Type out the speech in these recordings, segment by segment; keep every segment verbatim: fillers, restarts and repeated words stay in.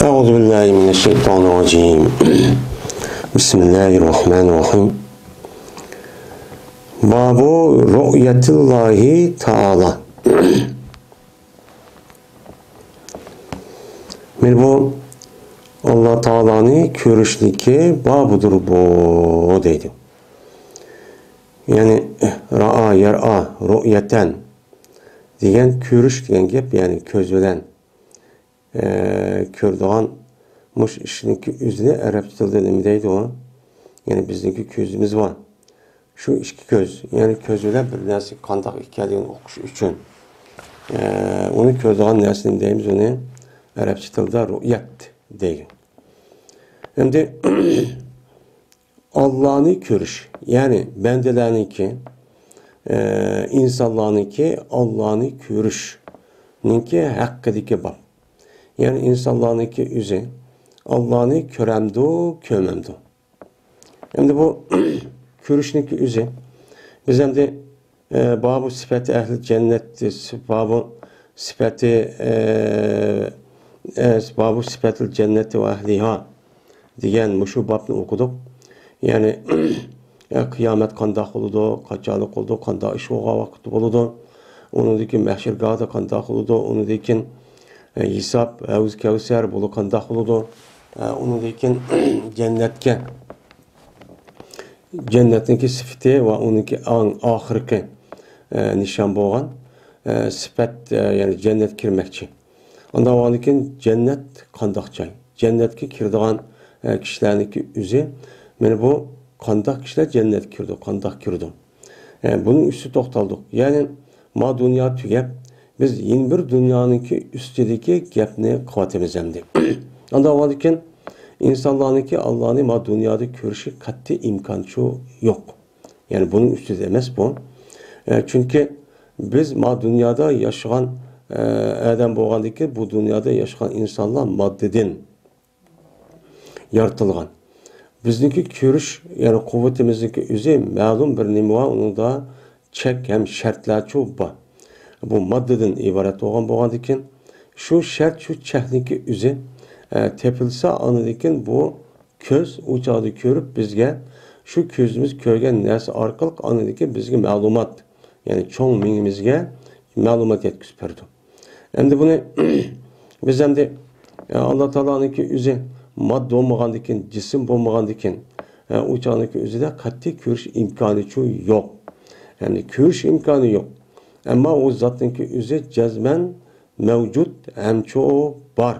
أعوذ بالله من الشيطان الرجيم. بسم الله الرحمن الرحيم. باب رؤية الله تعالى. مانا بۇ ئاللا تائالانى كۆرۈشلىكى بابىدۇر بۇ دەيدۇ. يەنى رائا، يەرئا، رؤية دېگەن كۆرۈش دېگەن گەپ، يەنى كۆز بىلەن ئە، كۆرىدىغان مۇشۇ ئىشنىڭكى ئۆزىنى ئەرەبچە تىلدا نېمە دەيدۇ؟ يەنى بىزنىڭكى كۆزىمىز بار. شۇ ئىككى كۆز، يەنى كۆز بىلەن بىر نەرسە قانداق ئىكەنلىكىنى ئۇقۇش ئۈچۈن. ئە، ئۇنى كۆرىدىغان نەرسە نېمە دەيمىز؟ ئۇنى ئەرەبچە تىلدا رؤية دەيدۇ. ئەمدى ئاللانى كۆرۈش، يەنى بەندىلەرنىڭكى، ئە، ئىنسانلارنىڭكى ئاللانى كۆرۈشنىڭكى ھەققىدىكى باب. يەنى ئىنسانلارنىڭكى ئۆزى ئاللانى كۆرەمدۇ، كۆرمەمدۇ؟ ئەمدى بۇ كۆرۈشنىڭكى ئۆزى، بىز ئەمدى ئە، بابۇ سىپەتى ئەھلى جەننەت، بابۇ سىپەتى، ئە، ئە، بابۇ سىپەتىل جەننەتى ۋە ئەھلىھا دېگەن مۇشۇ بابنى ئوقۇدۇق. يەنى، ئە، قىيامەت قانداق بولىدۇ، قاچانلىق بولىدۇ، قانداق ئىش بولغان ۋاقىتتا بولىدۇ، ئۇنىڭدىن كېيىن مەھشەرگاھدا قانداق بولىدۇ، ئۇنىڭدىن كېيىن، ئە، ھېساب، ھەۋز كەۋسەر بۇلار قانداق بولىدۇ، ئە، ئۇنىڭدىن كېيىن جەننەتكە جەننەتنىڭكى سۈپىتى ۋە ئۇنىڭكى ئەڭ ئاخىرقى، ئە، نىشان بولغان، ئە، سۈپەت، ئە، يەنى جەننەتكە كىرمەكچى. ئاندىن كېيىن جەننەت قانداق جاي؟ جەننەتكە كىرىدىغان، ئە، كىشىلەرنىڭكى ئۆزى، مانا بۇ قانداق كىشىلەر جەننەتكە كىرىدۇ، قانداق كىرىدۇ؟ ئە، بۇنىڭ ئۈستىدە توختالدۇق. يەنى ما دۇنيا تۈگەپ، بىز يەنە بىر دۇنيانىڭكى ئۈستىدىكى گەپنى قىلىۋاتىمىز ئەمدى. ئاندىن كېيىن ئىنسانلارنىڭكى ئاللانى ما دۇنيادا كۆرۈشى قەتئىي ئىمكانچۇ يوق. يەنى بۇنىڭ ئۈستىدە ئەمەس بۇ. ئە، چۈنكى بىز ما دۇنيادا ياشىغان، ئە، ئادەم بولغاندىكىن بۇ دۇنيادا ياشىغان ئىنسانلار ماددىدىن يارىتىلغان. بىزنىڭكى كۆرۈش، يەنى قۇۋۋىتىمىزنىڭكى ئۆزى مەلۇم بىر نېمە بار، ئۇنىڭدا چەك ھەم شەرتلەرچۇ بار. بۇ ماددىدىن ئىبارەت بولغان بولغاندىكىن، شۇ شەرت، شۇ چەكنىڭكى ئۆزى، ئە، تېپىلسا، ئاندىن كېيىن بۇ كۆز ئۇ چاغدا كۆرۈپ بىزگە شۇ كۆزىمىز كۆرگەن نەرسە ئارقىلىق ئاندىن كېيىن بىزگە مەلۇمات، يەنى چوڭ مېڭىمىزگە مەلۇمات يەتكۈزۈپ بېرىدۇ. ئەمدى بۇنى بىز ئەمدى، ئە، ئاللا تائالانىڭكى ئۆزى ماددا بولمىغاندىكىن، جىسىم بولمىغاندىكىن، ئە، ئۇ چاغنىڭكى ئۆزىدە قەتئىي كۆرۈش ئىمكانىچۇ يوق. يەنى كۆرۈش ئىمكانى يوق. ئەمما ئۇ زاتنىڭكى ئۆزى جەزمەن مەۋجۇت ھەمچۇ بار.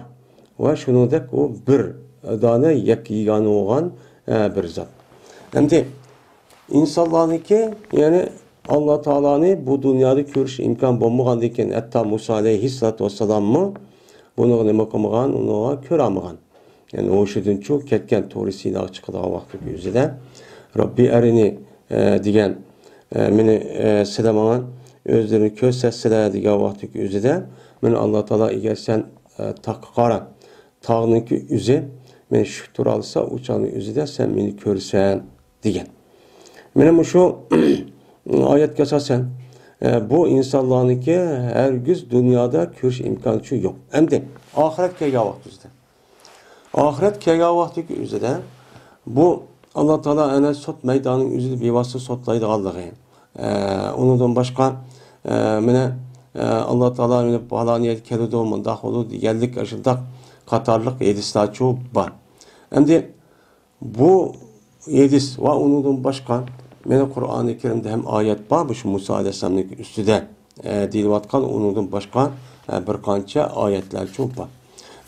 ۋە شۇنىڭدەك ئۇ بىر دانە يەككە يېگانە بولغان، ئە، بىر زات. ئەمدى ئىنسانلارنىڭكى، يەنى ئاللا تائالانى بۇ دۇنيادا كۆرۈش ئىمكان بولمىغاندىكىن، ھەتتا مۇسا ئەلەيھىسسالاتۇ ۋەسسالاممۇ بۇنىغا نېمە قىلمىغان، ئۇنىغا كۆرەلمىگەن. يەنى ھوشىدىنچۇ كەتكەن، تورى سىناغا چىقىدىغان ۋاقتىدىكى ئۆزىدە، رەببى ئەرىنى، ئە، دېگەن، ئە، مېنى، ئە، سىلەر ماڭا ئۆزلىرىنى كۆرسەتسىلە دېگەن ۋاقتىدىكى ئۆزىدە، مېنى ئاللا تائالا، ئەگەر سەن، ئە، تاغقا قارا، تاغنىڭكى ئۆزى مېنى شۈك تۇرالىسا، ئۇ چاغنىڭ ئۆزىدە سەن مېنى كۆرىسەن دېگەن. مانا مۇشۇ ئايەتكە ئاساسەن، ئە، بۇ ئىنسانلارنىڭكى ھەرگىز دۇنيادا كۆرۈش ئىمكانى يوق. ئەمدى ئاخىرەت كەلگەن ۋاقتىمىزدا، ئاخىرەت كەلگەن ۋاقتىدىكى ئۆزىدە بۇ ئاللا تائالا ئەنە سوت مەيدانىنىڭ ئۆزىدە بىۋاسىتە سوتلايدىغانلىقى، ئە، ئۇنىڭدىن باشقا، ئە، مانا، ئە، ئاللا تائالا مانا پالان يەردە كېلىدۇ، مۇنداق بولىدۇ دېگەنلىك ئاشۇنداق قاتارلىق ھەدىسلەرچۇ بار. ئەمدى بۇ ھەدىس ۋە ئۇنىڭدىن باشقا مانا قۇرئانى كەرىمدە ھەم ئايەت بار، مۇشۇ مۇسا ئەلەيھىسسالامنىڭ ئۈستىدە، ئە، دېيىلىۋاتقان ئۇنىڭدىن باشقا، ئە، بىر قانچە ئايەتلەرچۇ بار.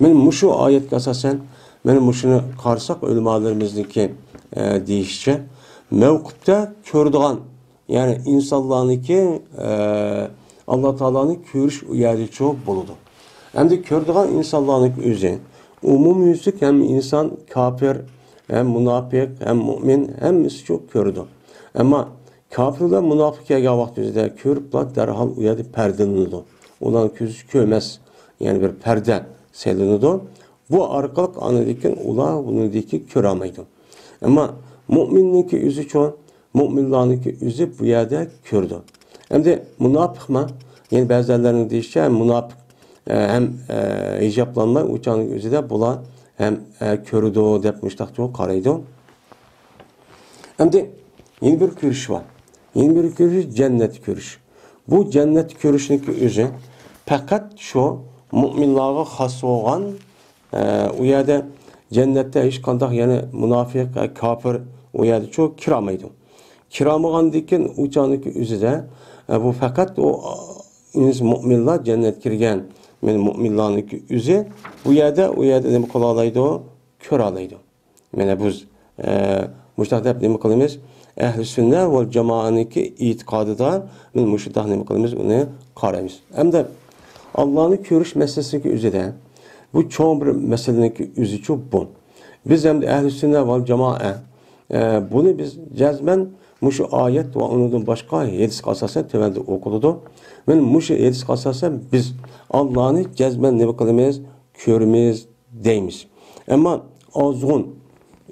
مانا مۇشۇ ئايەتكە ئاساسەن، مانا مۇشۇنى قارىساق، ئۆلىمالىرىمىزنىڭكى، ئە، دېيىشىچە، مەۋقۇپتا كۆرىدىغان، يەنى ئىنسانلارنىڭكى، ئە، ئاللا تائالانى كۆرۈش ئۇ يەردىچۇ بولىدۇ. ئەمدى كۆرىدىغان ئىنسانلارنىڭكى ئۆزى ئومۇميۈزلۈك ھەممە ئىنسان، كاپىر، ھەم مۇناپىق، ھەم مۇئمىن، ھەممىسىچۇ كۆرىدۇ. ئەمما كاپىر بىلەن مۇناپىق كەلگەن ۋاقتىمىزدا كۆرۈپلا دەرھال ئۇ يەردە پەردىلىنىدۇ. ئۇلارنىڭ كۆزى كۆرمەس، يەنى بىر پەردە سېلىنىدۇ. بۇ ئارقىلىق ئاندىن كېيىن ئۇلار بۇنىڭدىن كېيىن كۆرەلمەيدۇ. ئەمما مۇئمىننىڭكى ئۆزىچۇ، مۇئمىنلارنىڭكى ئۆزى بۇ يەردە كۆرىدۇ. ئەمدى مۇناپىقمۇ؟ يەنى بەزىلەرنىڭ دېيىشىچە، مۇناپىق، ئە، ھەم، ئە، ھىجابلانماي ئۇ چاغنىڭ ئۆزىدە بۇلار ھەم، ئە، كۆرىدۇ دەپ مۇشتاقچۇ قارايدۇ. ئەمدى يەنە بىر كۆرۈش بار. يەنە بىر كۆرۈش جەننەت كۆرۈش. بۇ جەننەت كۆرۈشنىڭكى ئۆزى پەقەت شۇ مۇئمىنلارغا خاس بولغان، ئە، ئۇ يەردە جەننەتتە ھېچقانداق يەنە مۇناپىق، ئە، كاپىر ئۇ يەردىچۇ كىرالمايدۇ. كىرالمىغاندىن كېيىن ئۇ چاغنىڭكى ئۆزىدە، ئە، بۇ پەقەت ئۇ ئىنس مۇئمىنلار جەننەتكە كىرگەن، مەن مۇئمىنلارنىڭكى ئۆزى بۇ يەردە، ئۇ يەردە نېمە قىلالايدۇ؟ كۆرالايدۇ. مانا بىز، ئە، مۇشۇنداق دەپ نېمە قىلىمىز؟ ئەھلى سۈننە ۋەل جامائەنىڭكى ئېتىقادىدا مانا مۇشۇنداق نېمە قىلىمىز؟ ئۇنى قارايمىز. ئەمدى ئاللانى كۆرۈش مەسىلىسىنىڭكى ئۆزىدە بۇ چوڭ بىر مەسىلىنىڭكى ئۆزىچۇ بۇ. بىز ئەمدى ئەھلى سۈننە ۋەل جامائە، ئە، بۇنى بىز جەزمەن مۇشۇ ئايەت ۋە ئۇنىڭدىن باشقا ھەدىسكە ئاساسەن تۆۋەندە ئوقۇلىدۇ. مانا مۇشۇ ھەدىسكە ئاساسەن بىز ئاللانى جەزمەن نېمە قىلىمىز؟ كۆرىمىز دەيمىز. ئەمما ئازغۇن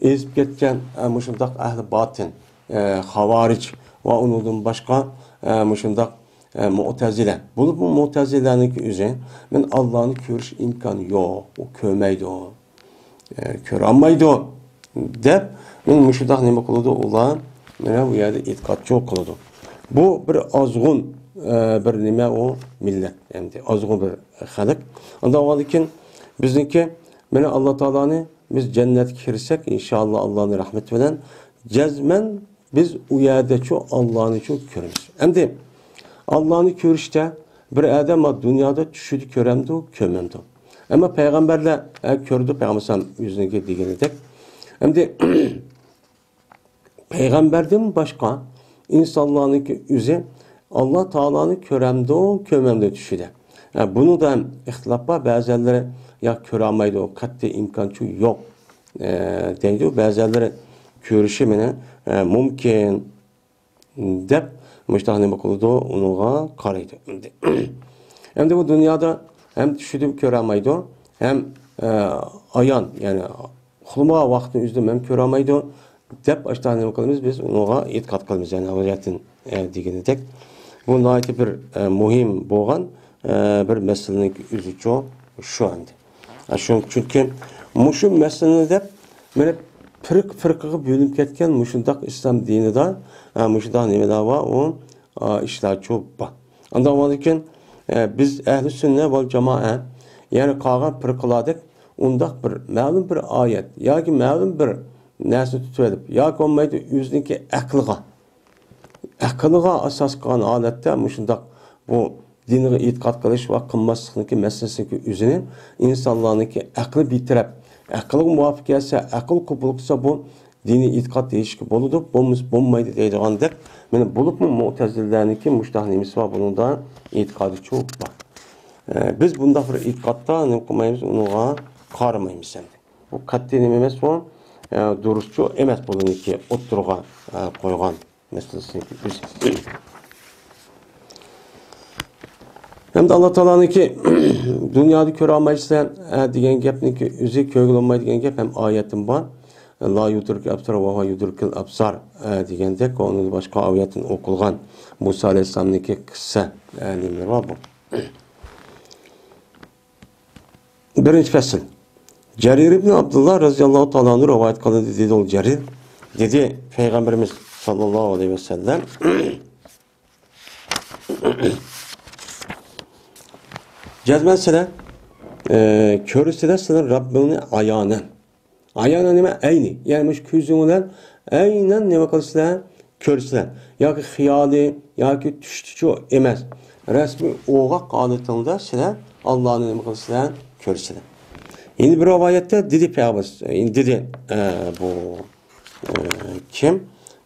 ئېزىپ كەتكەن، ئە، مۇشۇنداق ئەھلى باتىن، ئە، خاۋارىج ۋە ئۇنىڭدىن باشقا، ئە، مۇشۇنداق، ئە، مۇئتەزىلە. بولۇپمۇ مۇئتەزىلەنىڭكى ئۆزى، مەن ئاللانى كۆرۈش ئىمكانى يوق، ئۇ كۆرمەيدۇ، ئە، كۆرەلمەيدۇ دەپ، مانا مۇشۇنداق نېمە قىلىدۇ ئۇلار؟ مانا بۇ يەردە ئېتىقادچۇ قىلىدۇ. بۇ بىر ئازغۇن، ئە، بىر نېمە ئۇ مىللەت، ئەمدى ئازغۇن بىر خەلق. ئانداق بولغاندىكىن بىزنىڭكى، مانا، ئاللا تائالانى بىز جەننەتكە كىرسەك، ئىنشائاللا، ئاللانىڭ رەھمىتى بىلەن جەزمەن بىز ئۇ يەردىچۇ ئاللانىچۇ كۆرىمىز. ئەمدى ئاللانى كۆرۈشتە بىر ئادەم دۇنيادا چۈشىدە كۆرەمدۇ، كۆرمەمدۇ؟ ئەمما پەيغەمبەرلەر، ئە، كۆردى، پەيغەمبەر ئەلەيھىسسالام ئۆزىنىڭكى دېگىنىدەك. ئەمدى پەيغەمبەردىن باشقا ئىنسانلارنىڭكى ئۆزى ئاللا تائالانى كۆرەمدۇ، كۆرمەمدۇ چۈشىدە؟ ھە، بۇنىڭدا ھەم ئىختىلاپ بار. بەزەنلىرى ياق، كۆرەلمەيدۇ، قەتئىي ئىمكانچۇ يوق، ئە، دەيدۇ. بەزەنلىرى كۆرۈشى مېنى، ئە، مۇمكىن دەپ مۇشۇنداق نېمە قىلىدۇ، ئۇنىڭغا قارايدۇ. ئەمدى، ئەمدى بۇ دۇنيادا ھەم چۈشىدە كۆرەلمەيدۇ، ھەم، ئە، ئايان، يەنى ئۇخلىمىغان ۋاقىتنىڭ ئۆزىدە مەن كۆرەلمەيدۇ دەپ، ئاشۇنداق نېمە قىلىمىز، بىز ئۇنىڭغا ئېتىقاد قىلىمىز. يەنى ھاجەتتىن، ئە، دېگىنىدەك. بۇ ناھايىتى بىر، ئە، مۇھىم بولغان، ئە، بىر مەسىلىنىڭ ئۆزىچۇ شۇ ئەمدى. ئە، شۇ، چۈنكى مۇشۇ مەسىلىنى دەپ، مانا پىرقە-پىرقىگە بۆلۈنۈپ كەتكەن مۇشۇنداق ئىسلام دىنىدا، ئە، مۇشۇنداق نېمىلەر بار، ئۇ، ئە، ئىشلارچۇ بار. ئانداق بولغاندىكىن، ئە، بىز ئەھلى سۈننە ۋەل جامائە، يەنى قالغان پىرقىلاردەك ئۇنداق بىر مەلۇم بىر ئايەت ياكى مەلۇم بىر نەرسىنى تۇتۇۋېلىپ، ياكى بولمايدۇ ئۆزىنىڭكى ئەقلىغا، ئەقلىغا ئاساس قىلغان ھالەتتە مۇشۇنداق بۇ دىنغا ئېتىقاد قىلىش ۋە قىلماسلىقنىڭكى مەسىلىسىنىڭكى ئۆزىنى ئىنسانلارنىڭكى ئەقلى بىتەرەپ، ئەقىلگە مۇۋاپىق كەلسە، ئەقىل قوبۇل قىلسا، بۇ دىنىي ئېتىقاد دېيىشكە بولىدۇ، بولمىسا بولمايدۇ دەيدىغاندەك، مانا بولۇپمۇ مۇئتەزىلىلەرنىڭكى مۇشۇنداق نېمىسى بار، بۇنىڭدا ئېتىقادىچۇ بار. ئە، بىز بۇنداق بىر ئېتىقادتا نېمە قىلمايمىز، ئۇنىڭغا قارىمايمىز ئەمدى. بۇ قەتئىي نېمە ئەمەس، بۇ، ئە، دۇرۇسچۇ ئەمەس، بۇنىڭكى ئوتتۇرىغا، ئە، قويغان مەسىلىسىنىڭكى ئۆزى. ھەمدە ئاللا تائالانىڭكى دۇنيادا كۆرەلمەيسىلەر، ئە، دېگەن گەپنىڭكى ئۆزى كۆرگىلى بولمايدۇ دېگەن گەپ ھەم ئايەتتىن بار. لا يۇدرىكۇل ئەبسار ۋە ھۇۋە يۇدرىكۇل ئەبسار، ئە، دېگەندەك، ئۇنىڭ باشقا ئايەتتىن ئوقۇلغان مۇسا ئەلەيھىسسالامنىڭكى قىسسە، ئە، نېمىلىرى بار بۇ. بىرىنچى پەسىل. جەرىر ئىبن ئابدۇللا رەزىياللاھۇ تائالا ئەنھۇ رىۋايەت قىلىندى، دېدى ئۇ جەرىر. دېدى، پەيغەمبىرىمىز ساللاللاھۇ ئەلەيھى ۋەسەللەم، جەزمەن سىلەر، ئە، كۆرىسىلەر سىلەر رەببىڭنى ئايانەن. ئايانەن نېمە؟ ئەينى. يەنى مۇشۇ كۆزۈڭ بىلەن ئەينەن نېمە قىلىسىلەر؟ كۆرىسىلەر. ياكى خىيالىي، ياكى چۈشتىچۇ ئەمەس. رەسمىي ئوغاق ھالىتىڭدە سىلەر ئاللانى نېمە قىلىسىلەر؟ كۆرىسىلەر. يەنە بىر رىۋايەتتە دېدى پەيغەمبەر، دېدى، ئە، بۇ، ئە، كىم؟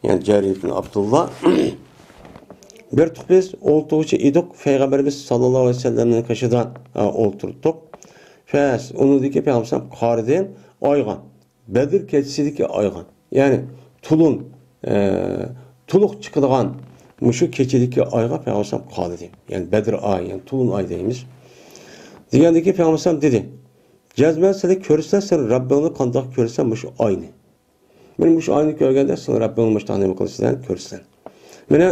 يەنى جەرىر ئىبن ئابدۇللا. بىر تۇق بىز ئولتۇرغۇچى ئىدۇق، پەيغەمبىرىمىز ساللاللاھۇ ئەلەيھى ۋەسەللەمنىڭ قېشىدا، ئە، ئولتۇردۇق. پەس، ئۇنىڭدىن كېيىن پەيغەمبەر قارىدى ئايغا. بەدر كېچىسىدىكى ئايغا، يەنى تولۇن، ئە، تولۇق چىقىدىغان مۇشۇ كېچىدىكى ئايغا پەيغەمبەر قارىدى. يەنى بەدر ئاي، يەنى تولۇن ئاي دەيمىز. دېگەندىكىن پەيغەمبەر دېدى، جەزمەن سىلەر كۆرىسىلەر، سىلەر رەببىڭنى قانداق كۆرىسىلەر مۇشۇ ئاينى. مانا مۇشۇ ئاينى كۆرگەندە سىلەر رەببىڭنى مۇشۇنداق نېمە قىلىسىلەر، كۆرىسىلەر. مانا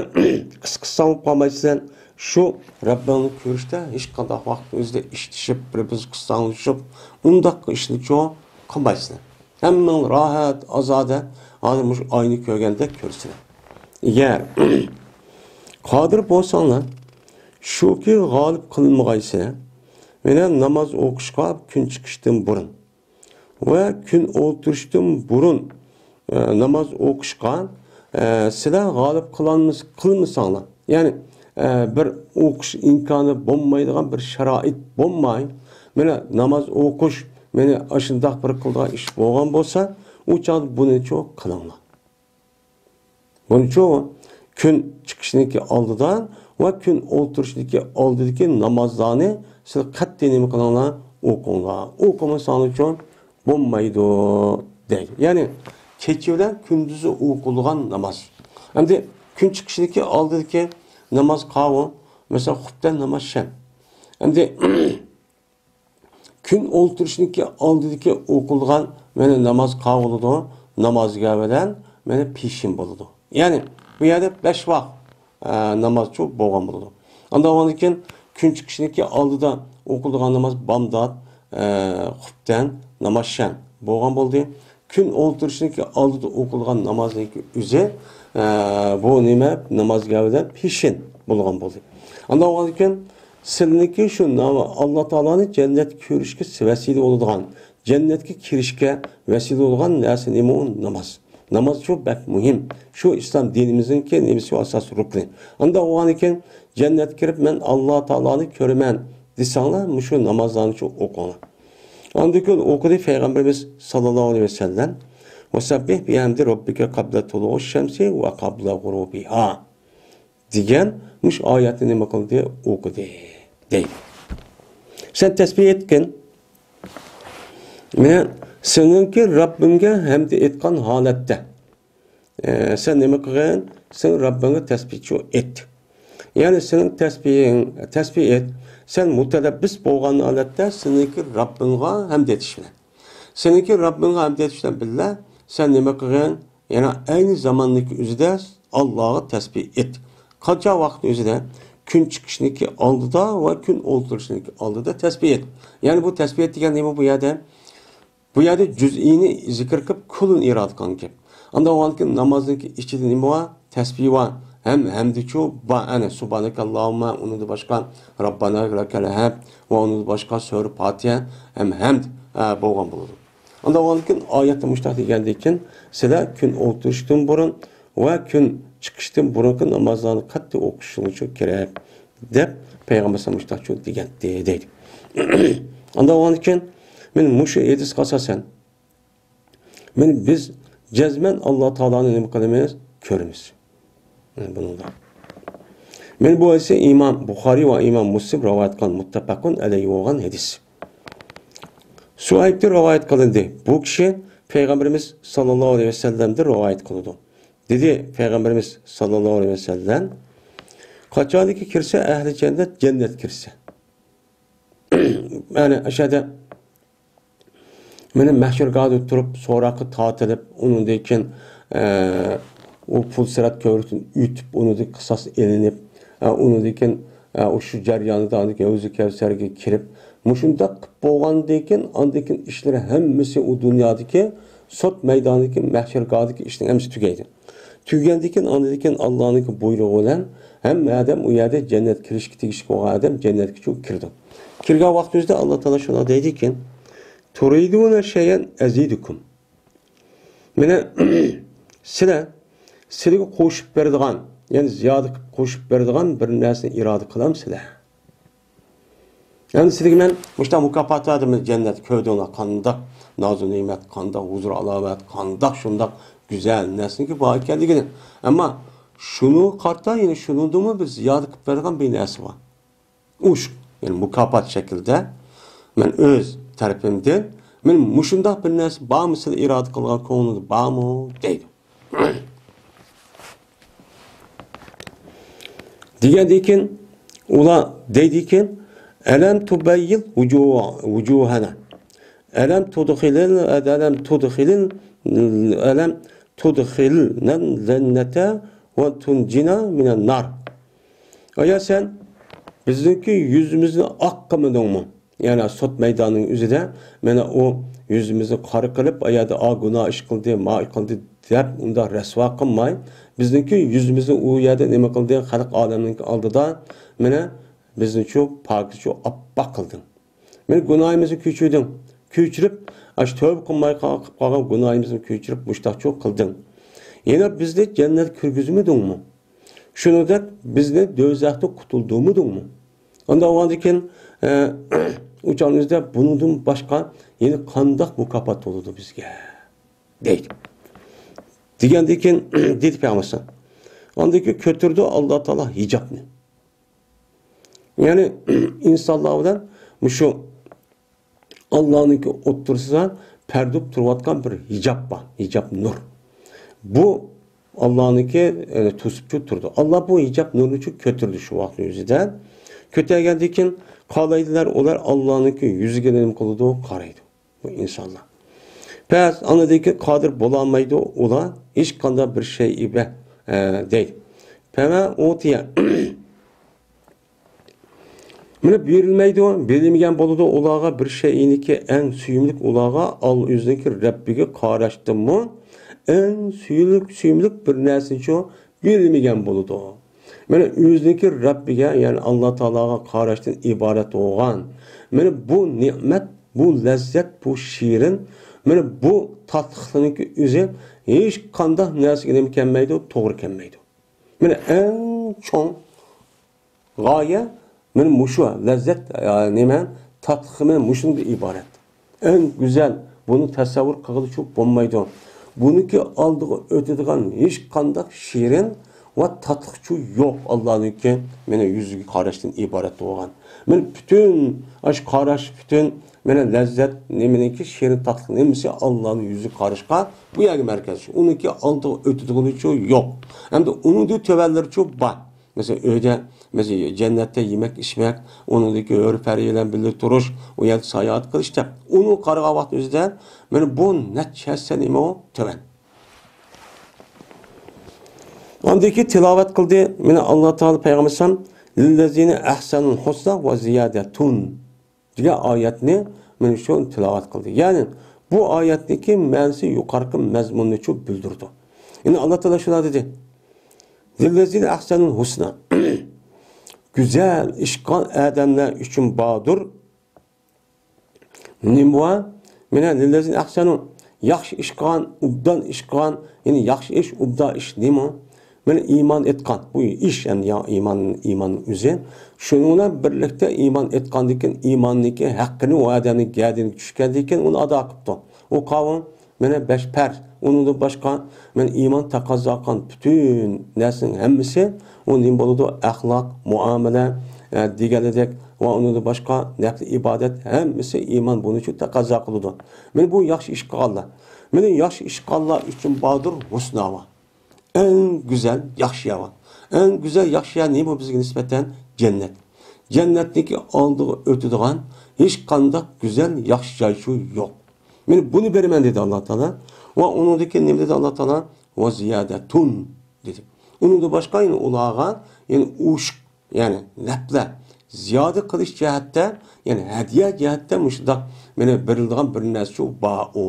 قىسقىسا بولۇپ قالمايسىلەر، شۇ رەببىڭنى كۆرۈشتە ھېچقانداق ۋاقىت ئۆزىدە ئىشتىشىپ، بىر-بىرىگە قىستاڭلىشىپ، ئۇنداق ئىشنى چوڭ قىلمايسىلەر. ھەممىڭ راھەت، ئازادە، ھازىر مۇشۇ ئاينى كۆرگەندەك كۆرىسىلەر. ئەگەر قادىر بولساڭلار، شۇكى غالىب قىلمىغايسىلەر، مانا ناماز ئوقۇشقا كۈن چىقىشتىن بۇرۇن ۋە كۈن ئولتۇرۇشتىن بۇرۇن، ئە، ناماز ئوقۇشقا، ئە، سىلەر غالىب قىلالمىس-، قىلمىساڭلار، يەنى، ئە، بىر ئوقۇش ئىمكانى بولمايدىغان بىر شارائىت بولماي، مانا ناماز ئوقۇش، مانا ئاشۇنداق بىر قىلىدىغان ئىش بولغان بولسا، ئۇ چاغدا بۇنىچۇ قىلىڭلار. بۇنىچۇ كۈن چىقىشنىڭكى ئالدىدا ۋە كۈن ئولتۇرۇشنىڭكى ئالدىدىكى نامازلارنى سىز قەتئىي نېمە قىلىڭلار؟ ئوقۇڭلار. ئوقۇمىساڭلارچۇ بولمايدۇ دەيدۇ. يەنى كېچە بىلەن كۈندۈزى ئوقۇلىدىغان ناماز. ئەمدى كۈن چىقىشنىڭكى ئالدىدىكى ناماز قاۋۇ، مەسىلەن، خۇپتەن ناماز شەن. ئەمدى كۈن ئولتۇرۇشنىڭكى ئالدىدىكى ئوقۇلغان مانا ناماز قاۋۇلىدۇ، نامازگاھ بىلەن مانا پېشىن بولىدۇ. يەنى بۇ يەردە بەش ۋاق، ئە، نامازچۇ بولغان بولىدۇ. ئاندىن ئۇنىڭدىن كېيىن كۈن چىقىشنىڭكى ئالدىدا ئوقۇلىدىغان ناماز بامدات، ئە، خۇپتەن، ناماز شەن بولغان بولدى. كۈن ئولتۇرۇشنىڭكى ئالدىدا ئوقۇلغان نامازنىڭكى ئۆزى، ئە، بۇ نېمە؟ نامازگاھ بىلەن پېشىن بولغان بولدى. ئاندىن ئۇنىڭدىن كېيىن سىلىنىڭكى شۇ نام-، ئاللا تائالانى جەننەتكە كۆرۈشكە ۋەسىلە بولىدىغان، جەننەتكە كىرىشكە ۋەسىلە بولىدىغان نەرسە نېمە ئۇ؟ ناماز. ناماز شۇ بەك مۇھىم. شۇ ئىسلام دىنىمىزنىڭكى نېمىسى ئاساسىي رۇكنى. ئانداق بولغاندىكىن جەننەتكە كىرىپ مەن ئاللا تائالانى كۆرىمەن دېسەڭلار، مۇشۇ نامازلارنى شۇ ئوقۇڭلار. ئاندىن كېيىن ئوقۇدى پەيغەمبىرىمىز ساللاللاھۇ ئەلەيھى ۋەسەللەم، «ۋەسەببىھ بىھەمدى رەببىكە قابلە تۇلۇئۇ شەمسى ۋە قابلە غۇرۇبىھا» دېگەن مۇشۇ ئايەتنى نېمە قىلدى؟ ئوقۇدى دەيدۇ. سەن تەسبىھ ئېيتقىن. مەن سېنىڭكى رەببىڭگە ھەمدە ئېيتقان ھالەتتە، ئە، سەن نېمە قىلغىن؟ سېنىڭ رەببىڭگە تەسبىھچۇ ئېيت. يەنى سېنىڭ تەسبىھىڭ، تەسبىھ ئېيت. سەن مۇتەلەببىس بولغان ھالەتتە سېنىڭكى رەببىڭغا ھەمدە ئېيتىش بىلەن. سېنىڭكى رەببىڭغا ھەمدە ئېيتىش بىلەن بىللە، سەن نېمە قىلغىن؟ يەنە ئەينى زاماننىڭكى ئۆزىدە ئاللاغا تەسبىھ ئېيت. قانچە ۋاقىت ئۆزىدە؟ كۈن چىقىشنىڭكى ئالدىدا ۋە كۈن ئولتۇرۇشنىڭكى ئالدىدا تەسبىھ ئېيت. يەنى بۇ تەسبىھ ئېيت دېگەن نېمە بۇ يەردە؟ بۇ يەردە جۈزئىينى زىكىر قىلىپ، كۈللىنى ئىرادە قىلغان گەپ. ئاندىن ئۇنىڭدىن كېيىن نامازنىڭكى ئىچىدە نېمە بار؟ تەسبىھ بار. ھەم ھەمدىچۇ بار. ئەنە، سۇبھانەكەللاھۇمما، ئۇنىڭدىن باشقا رەببانا لەكەل ھەمد ۋە ئۇنىڭدىن باشقا سۈرە پاتىھە ھەم ھەمد، ئە، بولغان بولىدۇ. ئاندىن ئۇنىڭدىن كېيىن ئايەتتە مۇشۇنداق دېگەندىكىن، سىلەر كۈن ئولتۇرۇشتىن بۇرۇن ۋە كۈن چىقىشتىن بۇرۇنقى نامازلارنى قەتئىي ئوقۇشۇڭلار كېرەك، دەپ پەيغەمبەر مۇشۇنداقچۇ دېگەنتى، دەيدۇ. ئاندىن ئۇنىڭدىن كېيىن، مانا مۇشۇ ھەدىسكە ئاساسەن، مانا بىز جەزمەن ئاللا تائالانى نېمە قىلىمىز؟ كۆرىمىز. مانا بۇنىڭدا. مانا بۇ ھەدىسى ئىمام بۇخارىي ۋە ئىمام مۇسلىم رىۋايەت قىلغان مۇتتەپەقۇن ئەلەيھى بولغان ھەدىس. سۇھەيبتىن رىۋايەت قىلىندى. بۇ كىشى پەيغەمبىرىمىز ساللاللاھۇ ئەلەيھى ۋەسەللەمدىن رىۋايەت قىلىدۇ. دېدى پەيغەمبىرىمىز ساللاللاھۇ ئەلەيھى ۋەسەللەم، قاچانكى كىرسە ئەھلى جەننەت، جەننەت كىرسە. يەنى ئاشۇ يەردە مانا مەھشەرگاھدا تۇرۇپ، سوراققا تارتىلىپ، ئۇنىڭدىن كېيىن، ئە، ئۇ پۇلسىرات كۆۋرۈكتىن ئۆتۈپ، ئۇنىڭدىن قىساس ئېلىنىپ، ئە، ئۇنىڭدىن كېيىن، ئە، ئۇ شۇ جەريانىدا ئاندىن كېيىن ھەۋزى كەۋسەرگە كىرىپ، مۇشۇنداق قىلىپ بولغاندىن كېيىن، ئاندىن كېيىن ئىشلىرى ھەممىسى ئۇ دۇنيادىكى سوت مەيدانىدىكى مەھشەرگاھدىكى ئىشنىڭ ھەممىسى تۈگەيدۇ. تۈگىگەندىن كېيىن، ئاندىن كېيىن ئاللانىڭ بۇيرۇقى بىلەن ھەممە ئادەم ئۇ يەردە جەننەتكە كىرىشكە تېگىشلىك بولغان ئادەم جەننەتكە كىرىدۇ. كىرگەن ۋاقتىمىزدا ئاللا تائالا شۇنداق دەيدىكەن، تۇرىدۇنە شەيئەن ئەزىدۇكۇم. مانا، سىلەر، سىلەرگە قوشۇپ بېرىدىغان، يەنى زىيادە قىلىپ قوشۇپ بېرىدىغان بىر نەرسىنى ئىرادە قىلامسىلەر؟ يەنى سىلەرگە مەن مۇشۇنداق مۇكاپات بەردىم، جەننەت كۆردۈڭلار، قانداق نازۇ نېمەت، قانداق ھۇزۇر ھالاۋەت، قانداق شۇنداق گۈزەل نەرسىنىڭكى بار ئىكەنلىكىنى. ئەمما شۇنىڭغا قارىتا يەنە شۇنىڭدىنمۇ بىر زىيادە قىلىپ بېرىدىغان بىر نەرسە بار. ئۇش، يەنى مۇكاپات شەكلىدە مەن ئۆز تەرىپىمدىن، مەن مۇشۇنداق بىر نەرسە بارمۇ، سىلەر ئىرادە قىلغان كۆڭلىڭىزدە بارمۇ دەيدۇ. دېگەندىن كېيىن ئۇلار دەيدىكەن، ئەلەم تۇبەييىل ۋۇجۇ-، ۋۇجۇھەنە. ئەلەم تۇدخىلىل، ئەلەم تۇدخىلىل، ئەلەم تۇدخىلنەل جەننەتە ۋە تۇنجىنا مىنەن نار. ئايا سەن بىزنىڭكى يۈزىمىزنى ئاق قىلمىدىڭمۇ؟ يەنى سوت مەيدانىنىڭ ئۆزىدە مانا ئۇ يۈزىمىزنى قارا قىلىپ، ئۇ يەردە ئا گۇناھ ئىش قىلدى، ما قىلدى دەپ ئۇنداق رەسۋا قىلماي، بىزنىڭكى يۈزىمىزنى ئۇ يەردە نېمە قىلدى؟ خەلق ئالەمنىڭ ئالدىدا مانا بىزنىچۇ پاكىزچۇ ئاپئاق قىلدىڭ. مانا گۇناھىمىزنى كەچۈردۈڭ. كەچۈرۈپ، ئاشۇ تەۋبە قىلماي قال-، قىلىپ قالغان گۇناھىمىزنى كەچۈرۈپ مۇشتاقچۇ قىلدىڭ. يەنە بىزنى جەننەتكە كىرگۈزمىدىڭمۇ؟ شۇنىڭدەك بىزنى دوزاختىن قۇتۇلدۇرمىدىڭمۇ؟ ئانداق بولغاندىكىن، ئە، ئۇ چاغنىڭىزدا بۇنىڭدىن باشقا يەنە قانداق مۇكاپات بولىدۇ بىزگە؟ دەيدۇ. دېگەندىن كېيىن دېدى پەيغەمبەر ئەلەيھىسسالام. ئاندىن كېيىن كۆتۈردى ئاللا تائالا ھىجابنى. يەنى ئىنسانلار بىلەن مۇشۇ ئاللانىڭكى ئوتتۇرىسىدا پەردە تۇرۇۋاتقان بىر ھىجاب بار. ھىجاب نۇر. بۇ ئاللانىڭكى، يەنى توسۇپچۇ تۇرىدۇ. ئاللا بۇ ھىجاب نۇرنىچۇ كۆتۈردى شۇ ۋاقىتنىڭ ئۆزىدە. كۆتەرگەندىن كېيىن قالايدىلار ئۇلار ئاللانىڭكى يۈزىگە نېمە قىلىدۇ؟ قارايدۇ. بۇ ئىنسانلار. پەس ئاندىن كېيىن قادىر بولالمايدۇ ئۇلار ھېچقانداق بىر شەيئى بە-، ئە، دەيدۇ. پەمە ئوتىيە. مانا بېرىلمەيدۇ، بېرىلمىگەن بولىدۇ ئۇلارغا بىر شەيئىنىكى ئەڭ سۆيۈملۈك ئۇلارغا ئال-، ئۆزىنىڭكى رەببىگە قاراشتىنمۇ ئەڭ سۆيۈملۈك، سۆيۈملۈك بىر نەرسىنىچۇ بېرىلمىگەن بولىدۇ. مانا ئۆزىنىڭكى رەببىگە، يەنى ئاللا تائالاغا قاراشتىن ئىبارەت بولغان مانا بۇ نېمەت، بۇ لەززەت، بۇ شېرىن، مانا بۇ تاتلىقلىقنىڭكى ئۆزى ھېچقانداق نەرسىگە نېمە كەلمەيدۇ؟ توغرا كەلمەيدۇ. مانا ئەڭ چوڭ غايە مانا مۇشۇ لەززەت، ئە، نېمە، تاتلىقى مانا مۇشۇنىڭدىن ئىبارەت. ئەڭ گۈزەل، بۇنى تەسەۋۋۇر قىلغىلىچۇ بولمايدۇ. بۇنىڭكى ئالدىغا ئۆتىدىغان ھېچقانداق شېرىن ۋە تاتلىقچۇ يوق ئاللانىڭكى مانا يۈزىگە قاراشتىن ئىبارەت بولغان. مانا پۈتۈن ئاشۇ قاراش، پۈتۈن مانا لەززەت نېمىنىڭكى شېرىن تاتلىق نېمىسى ئاللانىڭ يۈزىگە قاراشقا بۇ يەرگە مەركەزلىشىدۇ. ئۇنىڭكى ئالدىغا ئۆتىدىغىنىچۇ يوق. ھەمدە ئۇنىڭدىن تۆۋەنلىرىچۇ بار. مەسىلەن، ئۆيدە، مەسىلەن، جەننەتتە يېمەك، ئىچمەك، ئۇنىڭدىكى ھۆر پەرى بىلەن بىللە تۇرۇش، ئۇ يەردە ساياھەت قىلىش دەپ. ئۇنىڭغا قارىغان ۋاقىت ئۆزىدە، مانا بۇ نەچچە ھەسسە نېمە ئۇ؟ تۆۋەن. ئاندىن كېيىن تىلاۋەت قىلدى. مانا ئاللا تائالا پەيغەمبەر ئەلەيھىسسالام، «لىللەزىنە ئەھسەنۇل ھۇسنا ۋە زىيادەتۇن» دېگەن ئايەتنى مانا شۇ تىلاۋەت قىلدى. يەنى بۇ ئايەتنىڭكى مەنىسى يۇقىرىقى مەزمۇننىچۇ بىلدۈرىدۇ. يەنى ئاللا تائالا شۇنداق دېدى. لىللەزىنە ئەھسەنۇل ھۇسنا. گۈزەل ئىش قىلغان ئادەملەر ئۈچۈن باردۇر. نېمە بار؟ مانا لىللەزىنە ئەھسەنۇ. ياخشى ئىش قىلغان، ئوبدان ئىش قىلغان، يەنى ياخشى ئىش، ئوبدان ئىش نېمە؟ مانا ئىمان ئېيتقان. بۇ ئىش، يەنى يا ئىمان، ئىمان ئۆزى. شۇنىڭ بىلەن بىرلىكتە ئىمان ئېيتقاندىن كېيىن ئىماننىڭكى ھەققىنى ئۇ ئادەمنىڭ گەدىنىگە چۈشكەندىن كېيىن ئۇنى ئادا قىپتۇ. ئۇ قاۋۇم مانا بەش پەرز. ئۇنىڭدىن باشقا مانا ئىمان تەقەززا قىلغان پۈتۈن نەرسىنىڭ ھەممىسى ئۇ نېمە بولىدۇ؟ ئەخلاق، مۇئامىلە، ئە، دېگەنلىدەك ۋە ئۇنىڭدىن باشقا نەپلى ئىبادەت ھەممىسى ئىمان بۇنى شۇ تەقەززا قىلىدۇ. مانا بۇ ياخشى ئىش قىلغانلار. مانا ياخشى ئىش قىلغانلار ئۈچۈن باردۇر ھۇسنا بار. ئەڭ گۈزەل ياخشى يەر بار. ئەڭ گۈزەل ياخشى يەر نېمە بىزگە نىسبەتەن؟ جەننەت. جەننەتنىڭكى ئالدىغا ئۆتىدىغان ھېچقانداق گۈزەل ياخشى جاي شۇ يوق. مانا بۇنى بېرىمەن دېدى ئاللا تائالا. ۋە ئۇنىڭدىن كېيىن نېمە دېدى ئاللا تائالا؟ ۋە زىيادەتۇن دېدى. ئۇنىڭدىن باشقا يەنە ئۇلارغا يەنە ئوشۇق، يەنى نەپلەر زىيادە قىلىش جەھەتتە، يەنى ھەدىيە جەھەتتە مۇشۇنداق مانا بېرىلىدىغان بىر نەرسىچۇ بار ئۇ.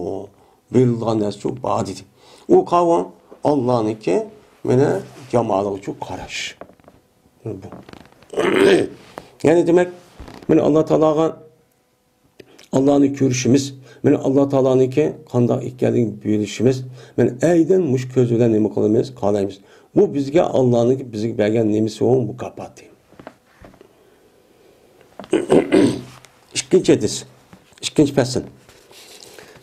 بېرىلىدىغان نەرسىچۇ بار دېدى. ئۇ قاۋۇم ئاللانىڭكى مانا جامالىغىچۇ قاراش. بۇ. يەنى دېمەك، مانا ئاللا تائالاغا ئاللانى كۆرۈشىمىز، مانا ئاللا تائالانىڭكى قانداق ئىكەنلىكىنى بىلىشىمىز، مانا ئەينەن مۇشۇ كۆز بىلەن نېمە قىلىمىز؟ قارايمىز. بۇ بىزگە ئاللانىڭكى بىزگە بەرگەن نېمىسى ئۇ؟ مۇكاپاتى. ئىككىنچى ھەدىس، ئىككىنچى پەسىل.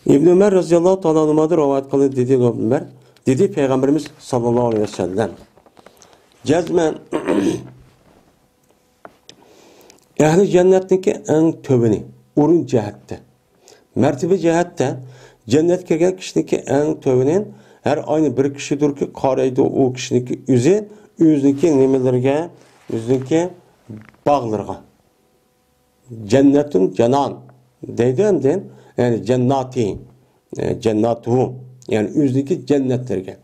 ئىبن ئۆمەر رەزىياللاھۇ تائالا ئەنھۇمادىن رىۋايەت قىلىندى، دېدى ئىبن ئۆمەر، دېدى پەيغەمبىرىمىز ساللاللاھۇ ئەلەيھى ۋەسەللەم، جەزمەن ئەھلى جەننەتنىڭكى ئەڭ تۆۋىنى، ئورۇن جەھەتتە، مەرتىبە جەھەتتە جەننەتكە كىرگەن كىشىنىڭكى ئەڭ تۆۋىنى ھەر ئاينى بىر كىشىدۇركى، قارايدۇ ئۇ كىشىنىڭكى ئۆزى، ئۆزىنىڭكى نېمىلىرىگە، ئۆزىنىڭكى باغلىرىغا. جەننەتۇن جانان دەيدۇ ئەمدى، يەنى جەنناتى، ئە، جەنناتۇ، يەنى ئۆزىنىڭكى جەننەتلىرىگە.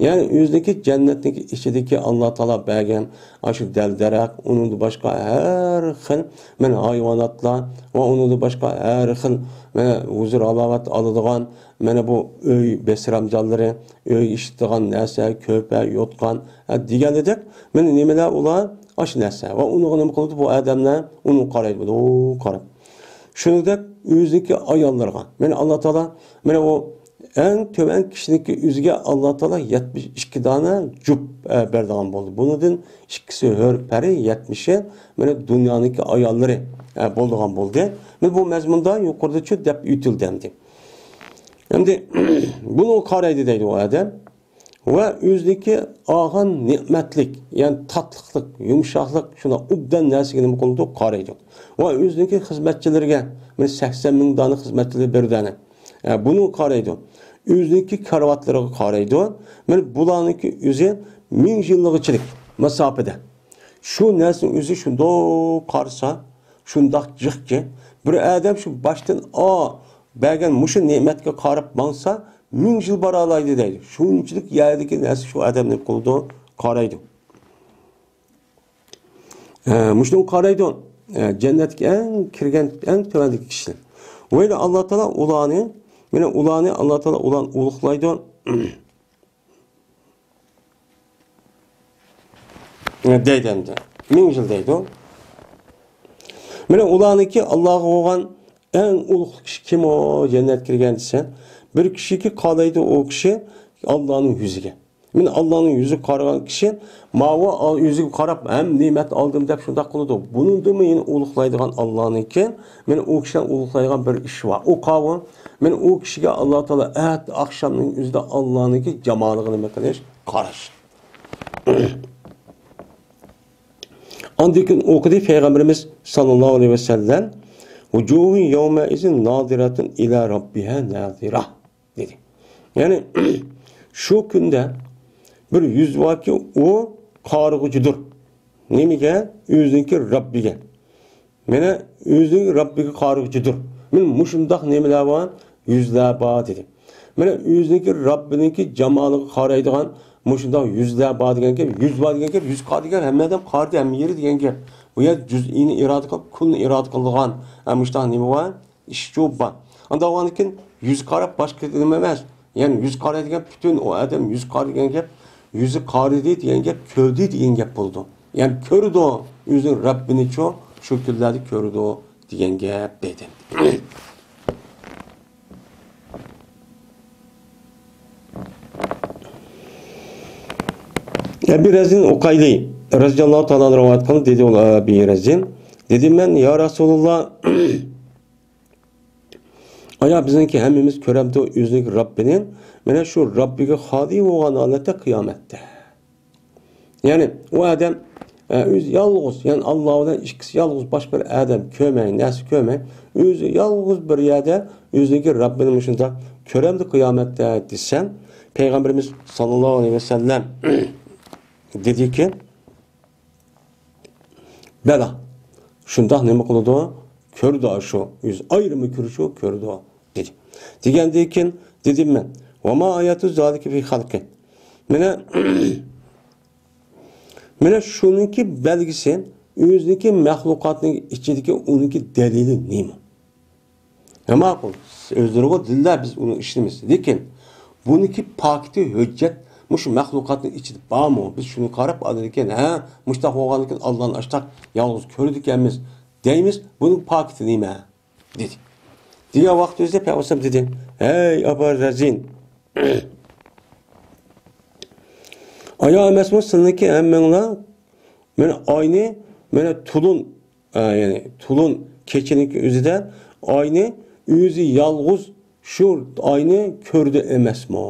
يەنى ئۆزىنىڭكى جەننەتنىڭكى ئىچىدىكى ئاللا تائالا بەرگەن ئاشۇ دەل-دەرەخ، ئۇنىڭدىن باشقا ھەر خىل مانا ھايۋاناتلار ۋە ئۇنىڭدىن باشقا ھەر خىل مانا ھۇزۇر-ھالاۋەت ئالىدىغان مانا بۇ ئۆي بېسىرامجانلىرى، ئۆيگە ئىشلىتىدىغان نەرسە، كۆرپە، يوتقان، ھە، دېگەندەك، مانا نېمىلەر ئۇلار؟ ئاشۇ نەرسە. ۋە ئۇنىڭغا نېمە قىلىدۇ بۇ ئادەملەر؟ ئۇنى قارايدۇ، بۇ قاراپ. شۇنىڭدەك ئۆزىنىڭكى ئاياللىرىغا. مانا ئاللا تائالا، مانا ئۇ ئەڭ تۆۋەن كىشىنىڭكى ئۆزىگە ئاللا تائالا يەتمىش ئىككى دانە جۈپ، ئە، بەرىدىغان بولدى. بۇنىڭدىن ئىككىسى ھۆر پەرى، يەتمىشى مانا دۇنيانىڭكى ئاياللىرى، ئە، بولىدىغان بولدى. مانا بۇ مەزمۇندا يۇقىرىدىچۇ دەپ ئۆتۈلدى ئەمدى. ئەمدى بۇنى قارايدۇ دەيدۇ ئۇ ئادەم. ۋە ئۆزىنىڭكى ئالغان نېمەتلىك، يەنى تاتلىقلىق، يۇمشاقلىق، شۇنداق ئوبدان نەرسىگە نېمە قىلىدۇ؟ قارايدۇ. ۋە ئۆزىنىڭكى خىزمەتچىلىرىگە، مانا سەكسەن مىڭ دانە خىزمەتچىلىرى بىردەنە. ئە، بۇنى قارايدۇ. ئۆزىنىڭكى كارىۋاتلىرىغا قارايدۇ. مانا بۇلارنىڭكى ئۆزى مىڭ يىللىقىچىلىك مۇساپىدە. شۇ نەرسىنىڭ ئۆزى شۇنداق قارىسا، شۇنداق جىقكى، بىر ئادەم شۇ باشتىن ئا بەرگەن مۇشۇ نېمەتكە قاراپ ماڭسا، مىڭ يىل بارالايدۇ دەيدۇ. شۇنچىلىك يەردىكى نەرسە شۇ ئادەم نېمە قىلىدۇ؟ قارايدۇ. ئە، مۇشۇنىڭغا قارايدۇ. ئە، جەننەتكە ئەڭ كىرگەن، ئەڭ تۆۋەندىكى كىشىلەر. ۋەيلى ئاللا تائالا ئۇلارنى، مانا ئۇلارنى ئاللا تائالا ئۇلارنى ئۇلۇغلايدۇ. دەيدۇ ئەمدى. مىڭ يىل دەيدۇ. مانا ئۇلارنىڭكى ئاللاغا بولغان ئەڭ ئۇلۇغ كىشى كىم ئۇ جەننەتكە كىرگەن دېسە، بىر كىشىكى قارايدۇ ئۇ كىشى ئاللانىڭ يۈزىگە. مانا ئاللانىڭ يۈزىگە قارىغان كىشى ماۋۇ ئال-، يۈزىگە قاراپ ھەم نېمەت ئالدىم دەپ شۇنداق قىلىدۇ. بۇنىڭدىنمۇ يەنە ئۇلۇغلايدىغان ئاللانىڭكى، مانا ئۇ كىشىلەر ئۇلۇغلايدىغان بىر ئىش بار. ئۇ قاۋۇ، مانا ئۇ كىشىگە ئاللا تائالا ئەتە ئاخشامنىڭ ئۆزىدە ئاللانىڭكى جامالىغا نېمە قىلىش؟ قاراش. ئاندىن كېيىن ئوقۇدى پەيغەمبىرىمىز ساللاللاھۇ ئەلەيھى ۋەسەللەم، «ۋۇجۇھۇ يەۋمەئىزىن نازىرەتۇن ئىلە رەببىھا نازىرە» دېدى. يەنى شۇ كۈندە بىر يۈز باركى، ئۇ قارىغۇچىدۇر. نېمىگە؟ ئۆزىنىڭكى رەببىگە. مانا ئۆزىنىڭ رەببىگە قارىغۇچىدۇر. مانا مۇشۇنداق نېمىلەر بار؟ يۈزلەر بار دېدى. مانا ئۆزىنىڭكى رەببىنىڭكى جامالىغا قارايدىغان مۇشۇنداق يۈزلەر بار دېگەن گەپ. يۈز بار دېگەن گەپ، يۈز قارىدى دېگەن، ھەممە ئادەم قارىدى، ھەممە يېرى دېگەن گەپ. بۇ يەردە جۈزئىينى ئىرادە قىلىپ، كۈلنى ئىرادە قىلىدىغان، ھە، مۇشۇنداق نېمە بار؟ ئىشچۇ بار. ئانداق بولغاندىن كېيىن يۈز قاراپ باشقا نېمە ئەمەس. يەنى يۈز قارىدى دېگەن پۈتۈن ئۇ ئادەم يۈز قارىدى دېگەن گەپ، يۈزى قارىدى دېگەن گەپ، كۆردى دېگەن گەپ بولىدۇ. يەنى كۆرىدۇ، ئۆزىنىڭ رەببىنىچۇ شۇ كۈنلەردە كۆرىدۇ دېگەن گەپ دەيدۇ. ئەبى رەزىن ئۇقايلى رەزىياللاھۇ تائالا ئەنھۇ رىۋايەت قىلدى، دېدى ئۇ ئەبى رەزىن. دېدىم مەن، يا رەسۇلاللا، ئايا بىزنىڭكى ھەممىمىز كۆرەمدۇ ئۆزىنىڭ رەببىنى؟ مانا شۇ رەببىگە خالىي بولغان ھالەتتە قىيامەتتە. يەنى ئۇ ئادەم، ئە، ئۆزى يالغۇز، يەنى ئاللا بىلەن ئىككىسى يالغۇز، باشقا بىر ئادەم كۆرمەي، نەرسە كۆرمەي، ئۆزى يالغۇز بىر يەردە ئۆزىنىڭكى رەببىنى مۇشۇنداق كۆرەمدۇ قىيامەتتە دېسەم، پەيغەمبىرىمىز ساللاللاھۇ ئەلەيھى ۋەسەللەم دېدىكى، بەلا، شۇنداق نېمە قىلىدۇ؟ كۆرىدۇ شۇ، ئۆزى ئايرىم كۆرۈشى كۆرىدۇ، دېدى. دېگەندىن كېيىن دېدىم مەن، ۋەما ئايەتۇ زالىكە فى خەلقى. مانا، مانا شۇنىڭكى بەلگىسى، ئۆزىنىڭكى مەخلۇقاتنىڭ ئىچىدىكى ئۇنىڭكى دەلىلى نېمە؟ ھە، ماقۇل. ئۆزلىرىغۇ دىللار بىز ئۇنى ئىشلىمىز. لېكىن بۇنىڭكى پاكىتى ھۆججەت مۇشۇ مەخلۇقاتنىڭ ئىچىدە بارمۇ؟ بىز شۇنى قاراپ ئاندىن كېيىن، ھە، مۇشتاق بولغاندىن كېيىن ئاللانى ئاشتاق يالغۇز كۆردىكەنمىز دەيمىز. بۇنىڭ پاكىتى نېمە؟ دېدى. دېگەن ۋاقىت ئۆزىدە پەيغەمبەر دېدى، ھەي ئابا رەزىن، ئايا ئەمەسمۇ سىلىنىڭكى ھەممىڭلار مانا ئاينى، مانا تولۇن، ئە، يەنى تولۇن كېچىنىڭكى ئۆزىدە ئاينى ئۆزى يالغۇز شۇ ئاينى كۆردى ئەمەسمۇ؟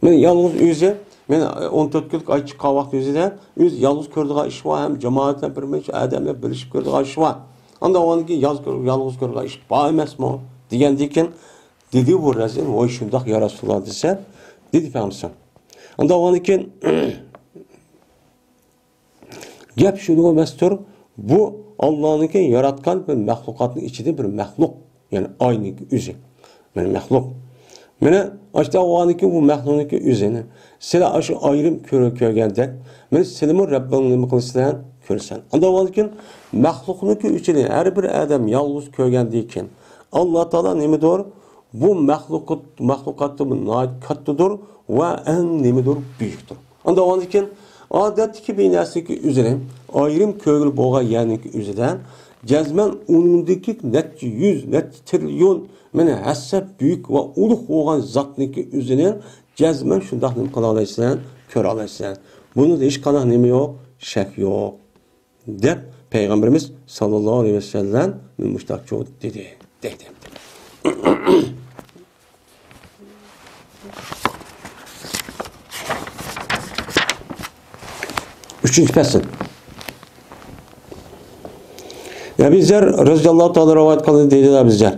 مانا يالغۇز ئۆزى، مانا ئون تۆت كۈنلۈك ئاي چىققان ۋاقىت ئۆزىدە ئۆزى يالغۇز كۆرىدىغان ئىش بار، ھەم جامائەت بىلەن بىر نەچچە ئادەم بىلەن بىرلىشىپ كۆرىدىغان ئىش بار. ئاندىن ئاندىن كېيىن يالغۇز كۆر-، يالغۇز كۆرىدىغان ئىش بار ئەمەسمۇ؟ دېگەندىن كېيىن دېدى بۇ رەزىن، ۋاي شۇنداق يا رەسۇلاللا دېسە، دېدى پەيغەمبەر. ئاندىن ئاندىن كېيىن گەپ شۇنىڭغا ئەمەستۇر، بۇ ئاللانىڭكى ياراتقان بىر مەخلۇقاتنىڭ ئىچىدە بىر مەخلۇق، يەنى ئاينىڭ ئۆزى، يەنى مەخلۇق. مانا ئاشۇنداق بولغاندىكىن بۇ مەخلۇقنىڭكى ئۆزىنى سىلەر ئاشۇ ئايرىم كۆر-، كۆرگەندەك، مانا سىلىمۇ رەببىڭنى نېمە قىلىسىلەر؟ كۆرىسەن. ئانداق بولغاندىكىن مەخلۇقنىڭكى ئۆزىنى ھەر بىر ئادەم يالغۇز كۆرگەندىن كېيىن، ئاللا تائالا نېمىدۇر؟ بۇ مەخلۇقات، مەخلۇقاتتىمۇ ناھايىتى كاتتىدۇر ۋە ئەڭ نېمىدۇر؟ بۈيۈكتۇر. ئانداق بولغاندىكىن ئادەتتىكى بىر نەرسىنىڭكى ئۆزىنى ئايرىم كۆرگىلى بولغان يەرنىڭكى ئۆزىدە جەزمەن ئۇنىڭدىكى نەچچە يۈز، نەچچە تىرىليون مانا ھەسسە بۈيۈك ۋە ئۇلۇغ بولغان زاتنىڭكى ئۆزىنى جەزمەن شۇنداق نېمە قىلالايسەن، كۆرەلەيسەن. بۇنىڭدا ھېچقانداق نېمە يوق، شەك يوق، دەپ پەيغەمبىرىمىز ساللاللاھۇ ئەلەيھى ۋەسەللەم مۇشتاقچۇ دېدى، دەيدۇ. ئۈچىنچى پەسىل. ئەبۇ زەر رەزىياللاھۇ تائالا رىۋايەت قىلدى، دېدى ئەبۇ زەر.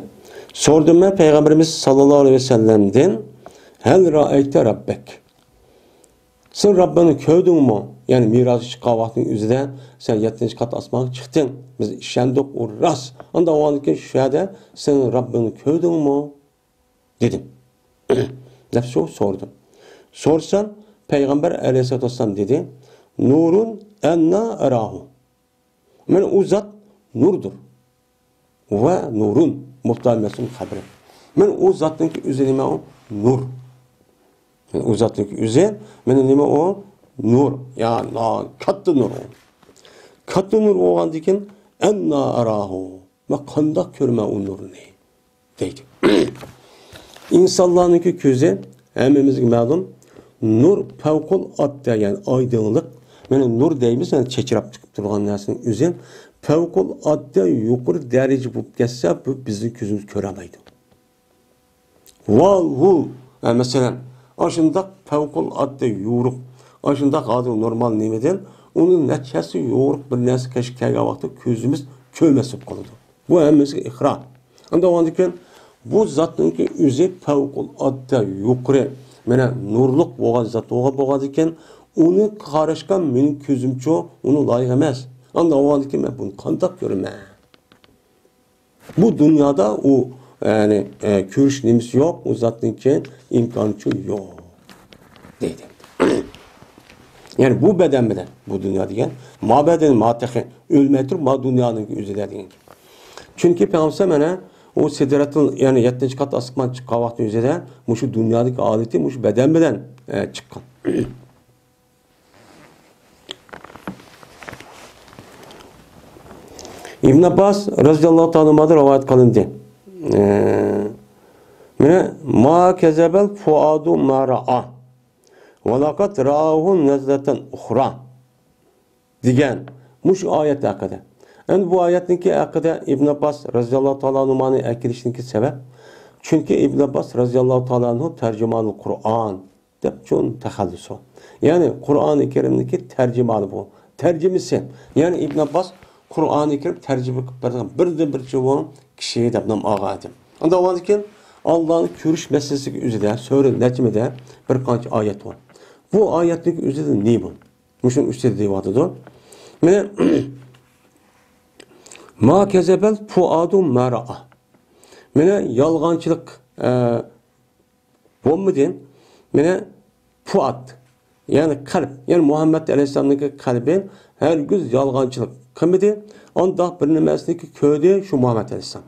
سورىدىم مەن پەيغەمبىرىمىز ساللاللاھۇ ئەلەيھى ۋەسەللەمدىن، ھەل رائەيتە رەببەك؟ سەن رەببىڭنى كۆردۈڭمۇ؟ يەنى مىراجغا چىققان ۋاقتىنىڭ ئۆزىدە سەن يەتتىنچى قات ئاسمانغا چىقتىڭ. بىز ئىشەندۇق، ئۇ راست. ئانداق بولغاندىكىن شۇ يەردە سەن رەببىڭنى كۆردۈڭمۇ؟ دېدىم. دەپ سو-، سورىدىم. سورىسام، پەيغەمبەر ئەلەيھىسسالاتۇ ۋەسسالام دېدى، نۇرۇن ئەننا ئەراھۇ. مانا ئۇ زات نۇردۇر. ۋە نۇرۇن، مۇبتەدا مەزكۇر خەبىرى. مانا ئۇ زاتنىڭكى ئۆزى نېمە ئۇ؟ نۇر. مانا ئۇ زاتنىڭكى ئۆزى، مانا نېمە ئۇ؟ نۇر. يا، نا-، كاتتا نۇر ئۇ. كاتتا نۇر بولغاندىكىن، ئەننا ئەراھۇ. مەن قانداق كۆرىمەن ئۇ نۇرنى؟ دەيدۇ. ئىنسانلارنىڭكى كۆزى ھەممىمىزگە مەلۇم، نۇر پەۋقۇل ئاددە، يەنى ئايدىڭلىق، مانا نۇر دەيمىز، يەنى چېچىراپ چىقىپ تۇرغان نەرسىنىڭ ئۆزى پەۋقۇل ئاددە يۇقىرى دەرىجە بولۇپ كەتسە، بۇ بىزنىڭ كۆزىمىز كۆرەلمەيدۇ. ۋاۋ، ھە، مەسىلەن، ئاشۇنداق پەۋقۇل ئاددە يورۇق، ئاشۇنداق ھازىر نورمال نېمىدىن ئۇنىڭ نەچچە ھەسسە يورۇق بىر نەرسە كەشكە كەلگەن ۋاقىتتا كۆزىمىز كۆرمەس بولۇپ قالىدۇ. بۇ ھەممىسىگە ئىقرار. ئاندىن ئۇنىڭدىن كېيىن بۇ زاتنىڭكى ئۆزى پەۋقۇلئاددە يۇقىرى، مانا نۇرلۇق بولغان زات بولغان، بولغاندىكىن ئۇنى قاراشقا مېنىڭ كۆزۈمچۇ ئۇنى لايىق ئەمەس. ئاندىن ئۇنىڭدىن كېيىن مەن بۇنى قانداق كۆرىمەن؟ بۇ دۇنيادا ئۇ، يەنى، ئە، كۆرۈش نېمىسى يوق، ئۇ زاتنىڭكى ئىمكانىچۇ يوق، دەيدۇ. يەنى بۇ بەدەن بىلەن، بۇ دۇنيا دېگەن، ما بەدەن، ما تېخى ئۆلمەي تۇرۇپ، ما دۇنيانىڭ ئۆزىدە دېگەن گەپ. چۈنكى پەيغەمبەر مانا ئۇ سىدرەتۇل، يەنى يەتتىنچى قات ئاسمان چىققان ۋاقىتنىڭ ئۆزىدە مۇشۇ دۇنيادىكى ھالىتى مۇشۇ بەدەن بىلەن، ئە، چىققان. ئىبن ئابباس رەزىياللاھۇ تائالا ئەنھۇدىن رىۋايەت قىلىندى. ئە، مانا، ما كەزەبەل فۇئادۇ ما رائا، ۋەلەقەد رائاھۇ نەزلەتەن ئۇخرا، دېگەن مۇشۇ ئايەت ھەققىدە. ئەمدى بۇ ئايەتنىڭكى ھەققىدە ئىبن ئابباس رەزىياللاھۇ تائالا ئەنھۇمانى ئەكېلىشنىڭكى سەۋەب، چۈنكى ئىبن ئابباس رەزىياللاھۇ تائالا ئەنھۇ تەرجىمانۇل قۇرئان دەپ چوڭ تەخەللۇسى بار. يەنى قۇرئانى كەرىمنىڭكى تەرجىمانى بۇ. تەرجىمىسى. يەنى ئىبن ئابباس قۇرئانى كەرىم تەرجىمە قىلىپ بەرگەن بىردىن بىر چوڭ كىشى دەپ نام ئالغان ئىدى. ئاندىن ئاۋۋالدىكىن ئاللانى كۆرۈش مەسىلىسىدىكى ئۆزىدە سۈرە نەجمىدە بىر قانچە ئايەت بار. بۇ ئايەتنىڭ ئۆزىدە نېمە بار؟ مۇشۇنىڭ ئۈستىدە دەۋاتىدۇ. مانا، ما كەزەبەل فۇئادۇ ما رائا. مانا يالغانچىلىق، ئە، بولمىدى. مانا پۇئاد، يەنى قەلب، يەنى مۇھەممەد ئەلەيھىسسالامنىڭكى قەلبى ھەرگىز يالغانچىلىق قىلمىدى. ئانداق بىر نېمىسىنى كۆردى شۇ مۇھەممەد ئەلەيھىسسالام.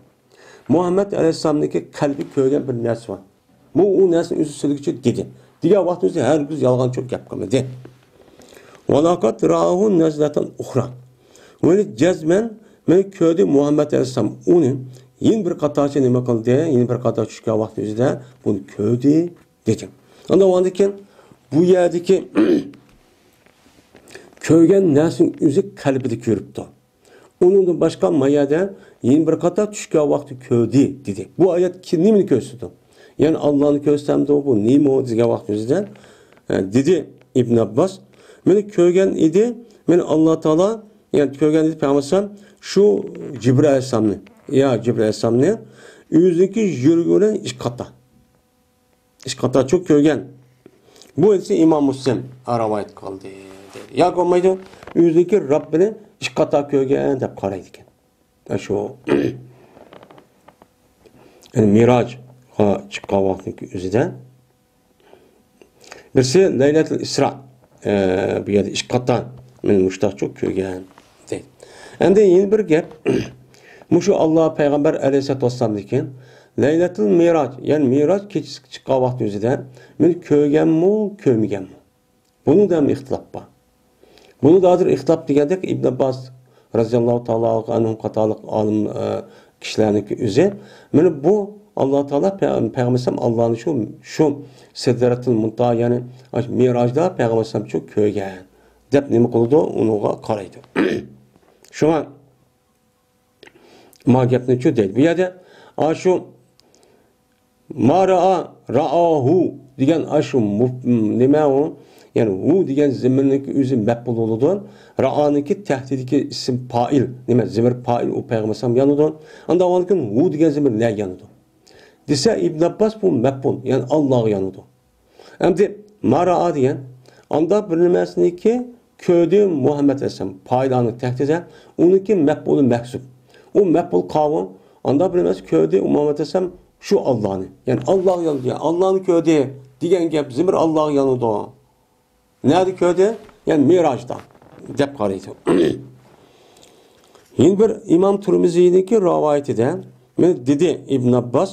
مۇھەممەد ئەلەيھىسسالامنىڭكى قەلبى كۆرگەن بىر نەرسە بار. بۇ ئۇ نەرسىنى ئۆزى سۆزلىگۈچى دېدى. دېگەن ۋاقىت ئۆزى ھەرگىز يالغانچىلىق گەپ قىلمىدى. ۋەلەقەد رائاھۇ نەزلەتەن ئۇخرا. يەنى جەزمەن مېنى كۆردى مۇھەممەد ئەلەيھىسسالام ئۇنى يەنە بىر قاتارچە نېمە قىلدى؟ يەنە بىر قاتار چۈشكەن ۋاقتى ئۆزىدە بۇنى كۆردى، دېدى. ئاندىن ئاندىن كېيىن بۇ يەردىكى كۆرگەن نەرسىنىڭ ئۆزى قەلبىدە كۆرۈپتۇ. ئۇنىڭدىن باشقا ما يەردە يەنە بىر قاتار چۈشكەن ۋاقتى كۆردى، دېدى. بۇ ئايەت كى-، نېمىنى كۆرسىتىدۇ؟ يەنى ئاللانى كۆرسەمدۇ، بۇ نېمە دېگەن ۋاقتى ئۆزىدە، ئە، دېدى ئىبن ئابباس، مېنى كۆرگەن ئىدى، مېنى ئاللا تائالا، يەنى كۆرگەن ئىدى پەيغەمبەر ئەلەيھىسسالام شۇ جىبرىئىل ئەلەيھىسسالامنى، يا جىبرىئىل ئەلەيھىسسالامنى ئۆزىنىڭكى يۈرىكى بىلەن ئىككى قاتار. ئىككى قاتار چوق كۆرگەن. بۇ ھەدىسنى ئىمام مۇسلىم رىۋايەت قىلدى، دەيدۇ. ياكى بولمايدۇ، ئۆزىنىڭكى رەببىنى ئىككى قاتار كۆرگەن دەپ قارايدىكەن. شۇ، يەنى مىراج چىققان ۋاقىتنىڭ ئۆزىدە. بىرسى لەيلەتۇل ئىسرا، ئە، بۇ يەردە ئىككى قاتا مەن مۇشتاقچۇ كۆرگەن دەيدۇ. ئەمدى يەنە بىر گەپ، مۇشۇ ئاللا پەيغەمبەر ئەلەيھىسسالاتۇ ۋەسسالامدىكى لەيلەتۇل مىراج، يەنى مىراج كېچىسى چىققان ۋاقىت ئۆزىدە مېنى كۆرگەنمۇ، كۆرمىگەنمۇ؟ بۇنىڭدا ھەم ئىختىلاپ بار. بۇنىڭدا ھازىر ئىختىلاپ دېگەندەك، ئىبن ئابباس رەزىياللاھۇ تائالا ئەنھۇ قاتارلىق ئالىم، ئە، كىشىلەرنىڭكى ئۆزى، مانا بۇ ئاللا تائالا پەي-، پەيغەمبەر ئەلەيھىسسالام ئاللانى شۇ، شۇ سىدرەتۇل مۇنتاھا، يەنى مىراجدا پەيغەمبەر ئەلەيھىسسالامچۇ كۆرگەن دەپ نېمە قىلىدۇ، ئۇنىڭغا قارايدۇ. شۇڭا ما گەپنىچۇ دەيدۇ. بۇ يەردە، ئا، شۇ ما رائا، رائاھۇ دېگەن ئاشۇ مۇ-، نېمە ئۇ؟ يەنى ھۇ دېگەن زېمىرنىڭكى ئۆزى مەپئۇل بولىدۇ. رائانىڭكى تەھتىدىكى ئىسىم پائىل، نېمە، زېمىر پائىل ئۇ پەيغەمبەر ئەلەيھىسسالام يانىدۇ. ئاندىن ئاندىن كېيىن ھۇ دېگەن زېمىر نەگە يانىدۇ؟ دېسە ئىبن ئابباس بۇ مەپئۇل، يەنى ئاللاغا يانىدۇ. ئەمدى ما رائا دېگەن، ئاندا بىر نېمەسىنىكى كۆردى مۇھەممەد ئەلەيھىسسالام، پائىلانىڭ تەھتىدە، ئۇنىڭكى مەپئۇلى مەھزۇپ. ئۇ مەپئۇل قاۋۇ، ئاندا بىر نېمەسى كۆردى مۇھەممەد ئەلەيھىسسالام شۇ ئاللانى. يەنى ئاللاغا يانىدۇ، يەنى ئاللانى كۆردى دېگەن گەپ زېمىر ئاللاغا يانىدۇ. نەدە كۆردى؟ يەنى مىراجدا دەپ قارايدۇ. يەنە بىر ئىمام تۇرمىزىينىڭكى رىۋايىتىدە، مانا دېدى ئىبن ئابباس،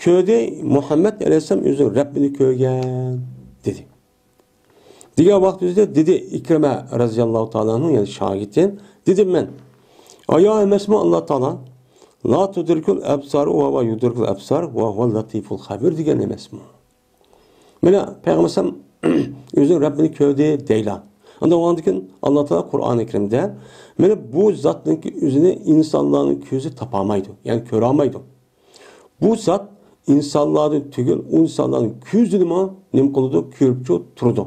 كۆردى، مۇھەممەد ئەلەيھىسسالام ئۆزىنىڭ رەببىنى كۆرگەن، دېدى. دېگەن ۋاقتىمىزدا دېدى ئىكرىمە رەزىياللاھۇ تائالا ئەنھۇ، يەنى شاگىرتى، دېدىم مەن، ئايا ئەمەسمۇ ئاللا تائالا لا تۇدرىكۇل ئەبسار ۋە ھۇۋا يۇدرىكۇل ئەبسار ۋە ھۇۋا لەتىفۇل خەبىر دېگەن ئەمەسمۇ؟ مانا پەيغەمبەر ئەلەيھىسسالام ئۆزىنىڭ رەببىنى كۆردى دەيلا. ئاندىن ئاندىن كېيىن ئاللا تائالا قۇرئانى كەرىمدە، مانا بۇ زاتنىڭكى ئۆزىنى ئىنسانلارنىڭ كۆزى تاپالمايدۇ، يەنى كۆرەلمەيدۇ. بۇ زات ئىنسانلاردىن تۈگۈل، ئۇ ئىنسانلارنىڭ كۆزىنىمۇ نېمە قىلىدۇ؟ كۆرۈپ تۇرىدۇ.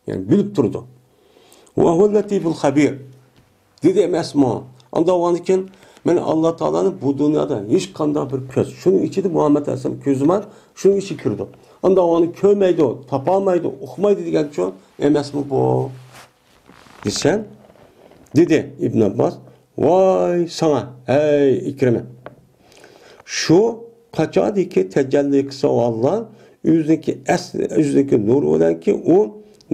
يەنى بىلىپ تۇرىدۇ. ۋە ھۇۋا لەتىفۇل خەبىر دېدى ئەمەسمۇ؟ ئاندىن كېيىن مانا ئاللا تائالانىڭ بۇ دۇنيادا ھېچقانداق بىر كۆز، شۇنىڭ ئىچىدە مۇھەممەد ئەلەيھىسسالام كۆزى بار، شۇنىڭ ئىچىگە كىرىدۇ. ئاندىن ئۇنى كۆرمەيدۇ، تاپالمايدۇ، ئۇقمايدۇ دېگەنچۇ ئەمەسمۇ بۇ؟ دېسەم، دېدى ئىبن ئابباس، ۋاي ساڭا، ھەي ئىكرىمە! شۇ قاچادىكى تەجەللى قىلسا ئاللا ئۆزىنىڭكى ئەسلى، ئۆزىنىڭكى نۇرى بىلەنكى ئۇ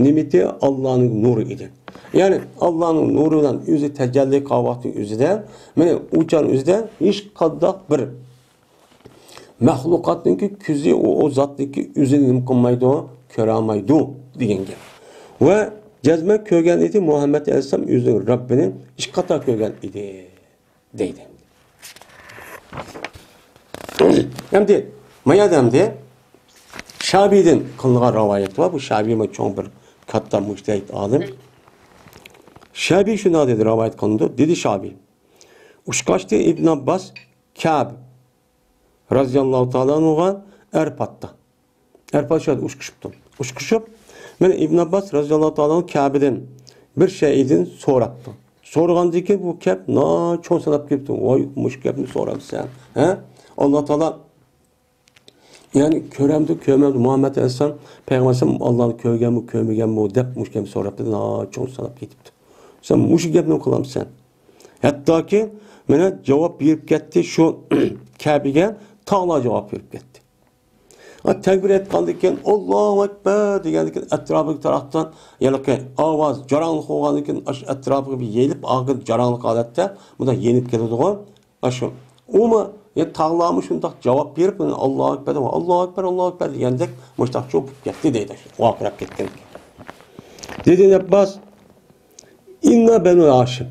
نېمىتى ئاللانىڭ نۇرى ئىدى. يەنى ئاللانىڭ نۇرى بىلەن ئۆزى تەجەللى قىلغان ۋاقتى ئۆزىدە، مانا ئۇ چاغنىڭ ئۆزىدە ھېچقانداق بىر مەخلۇقاتنىڭكى كۆزى ئۇ، ئۇ زاتنىڭكى ئۆزىنى نېمە قىلمايدۇ، كۆرەلمەيدۇ دېگەن گەپ. ۋە جەزمەن كۆرگەن ئىدى، مۇھەممەد ئەلەيھىسسالام ئۆزىنىڭ رەببىنى ئىككى قاتا كۆرگەن ئىدى دەيدۇ. ئەمدى ما يەردە ئەمدى شابىدىن قىلىنغان رىۋايەت بار. بۇ شابىمۇ چوڭ بىر كاتتا مۇجتەھىد ئالىم. شابىي شۇنداق دېدى، رىۋايەت قىلىنىدۇ. دېدى شابىي، ئۇچراشتى ئىبن ئابباس كەب رەزىياللاھۇ تائالا ئەنھۇغا ئەرپاتتا. ئەرپات شۇ يەردە ئۇچرىشىپتۇ. ئۇچرىشىپ، مانا ئىبن ئابباس رەزىياللاھۇ تائالا ئەنھۇ كەبىدىن بىر شەيئىدىن سوراپتۇ. سورىغاندىن كېيىن بۇ كەب ناھايىتى چوڭ ساناپ كېتىپتۇ. ۋاي، مۇشۇ گەپنى سوراپسەن، ھە؟ ئاللا تائالا، يەنى كۆرەمدۇ، كۆرمەمدۇ، مۇھەممەد ئەلەيھىسسالام پەيغەمبەر ئەلەيھىسسالام ئاللانى كۆرگەنمۇ، كۆرمىگەنمۇ دەپ مۇشۇ گەپنى سوراپتۇ. ناھايىتى چوڭ ساناپ كېتىپتۇ. سەن مۇشۇ گەپنى قىلامسەن؟ ھەتتاكى مانا جاۋاب بېرىپ كەتتى شۇ كەبىگە، تاغلار جاۋاب بېرىپ كەتتى. ھە، تەكبىر ئېيتقاندىن كېيىن، ئاللاھۇ ئەكبەر دېگەندىن كېيىن، ئەتراپىغا تاراقتىن، ھېلىقى ئاۋاز جاراڭلىق بولغاندىن كېيىن، ئاشۇ ئەتراپىغا بىر يېيىلىپ، ئاخىرىدا جاراڭلىق ھالەتتە مۇنداق يېنىپ كېلىدىغۇ. ئاشۇ. ئۇمۇ، يا تاغلارمۇ شۇنداق جاۋاب بېرىپ، مانا ئاللاھۇ ئەكبەر، ئاللاھۇ ئەكبەر، ئاللاھۇ ئەكبەر دېگەندەك مۇشتاق چوپۇپ كەتتى دەيدۇ. ۋارقىراپ كەتكەن. دېدى ئەبباس، ئىننا بەنۇ ھاشىم.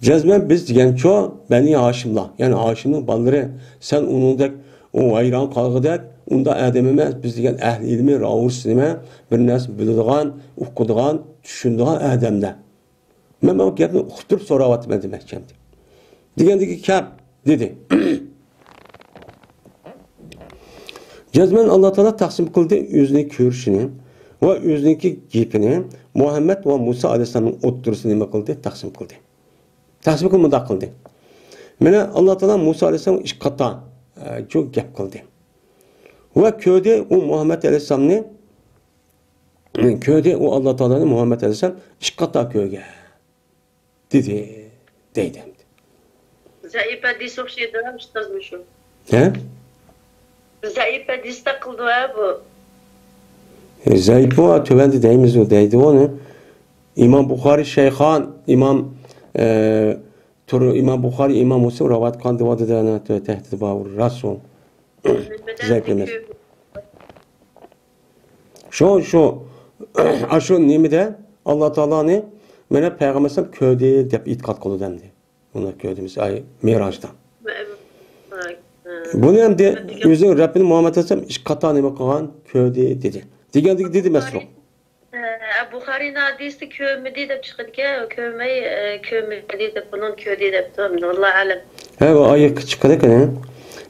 جەزمەن بىز دېگەنچۇ بەنى ھاشىملار، يەنى ھاشىمنىڭ بالىلىرى، سەن ئۇنىڭدەك، ئۇ ھەيران قالغۇدەك، ئۇنداق ئادەم ئەمەس، بىز دېگەن ئەھلى ئىلمى، راۋۇرۇس نېمە، بىر نەرسە بىلىدىغان، ئۇقىدىغان، چۈشىنىدىغان ئادەملەر. مەن مانا گەپنى ئۇقتۇرۇپ سوراۋاتىمەن دېمەكچى ئەمدى. دېگەندىكى كەپ دېدى. جەزمەن ئاللا تائالا تەقسىم قىلدى ئۆزىنى كۆرۈشىنى ۋە ئۆزىنىڭكى گېپىنى مۇھەممەد ۋە مۇسا ئەلەيھىسسالامنىڭ ئوتتۇرىسىدا نېمە قىلدى؟ تەقسىم قىلدى. تەقسىم قىلىپ مۇنداق قىلدى. مانا ئاللا تائالا مۇسا ئەلەيھىسسالامغا ئىككى قاتا، ئە، چۇ گەپ قىلدى. ۋە كۆردى ئۇ مۇھەممەد ئەلەيھىسسالامنى، كۆردى ئۇ ئاللا تائالانى مۇھەممەد ئەلەيھىسسالام ئىككى قاتا كۆرگەن. دېدى، دەيدۇ ئەمدى. زەئىپ ھەدىس ئوخشايدۇ، ئۇستاز، مۇشۇ. ھە؟ زەئىپ ھەدىستە قىلدى ۋە بۇ. ئە، زەئىپ بۇ، تۆۋەندە دەيمىز ئۇ، دەيدۇ ئۇنى. ئىمام بۇخارى شەيخان، ئىمام، ئە، تۇر-، ئىمام بۇخارى، ئىمام مۇسلىم رىۋايەت قىلغان دېۋادى دەنە تۆ-، تەھدىت بار، راست ئۇ. زەئىپ ئەمەس. شۇ، شۇ، ئاشۇ نېمىدە ئاللا تائالانى مانا پەيغەمبەر ئەلەيھىسسالام كۆردى دەپ ئېتىقاد قىلىدۇ ئەمدى. ئۇنى كۆردىمىز، ئاي، مىراجدا. بۇنى ئەمدى ئۆزىنىڭ رەببىنى مۇھەممەد ئەلەيھىسسالام ئىككى قاتا نېمە قىلغان؟ كۆردى دېدى. دېگەندىكى دېدى مەسرۇق. ئە، بۇخارىنىڭ ھەدىسىدە كۆرمىدى دەپ چىقىدىكەن، كۆرمەي، ئە، كۆرمىدى دەپ، بۇنىڭ كۆردى دەپتۇ. ئەمدى ۋاللاھۇ ئەلەم. ھە، ئۇ ئايەتكە چىققىنى قېنى.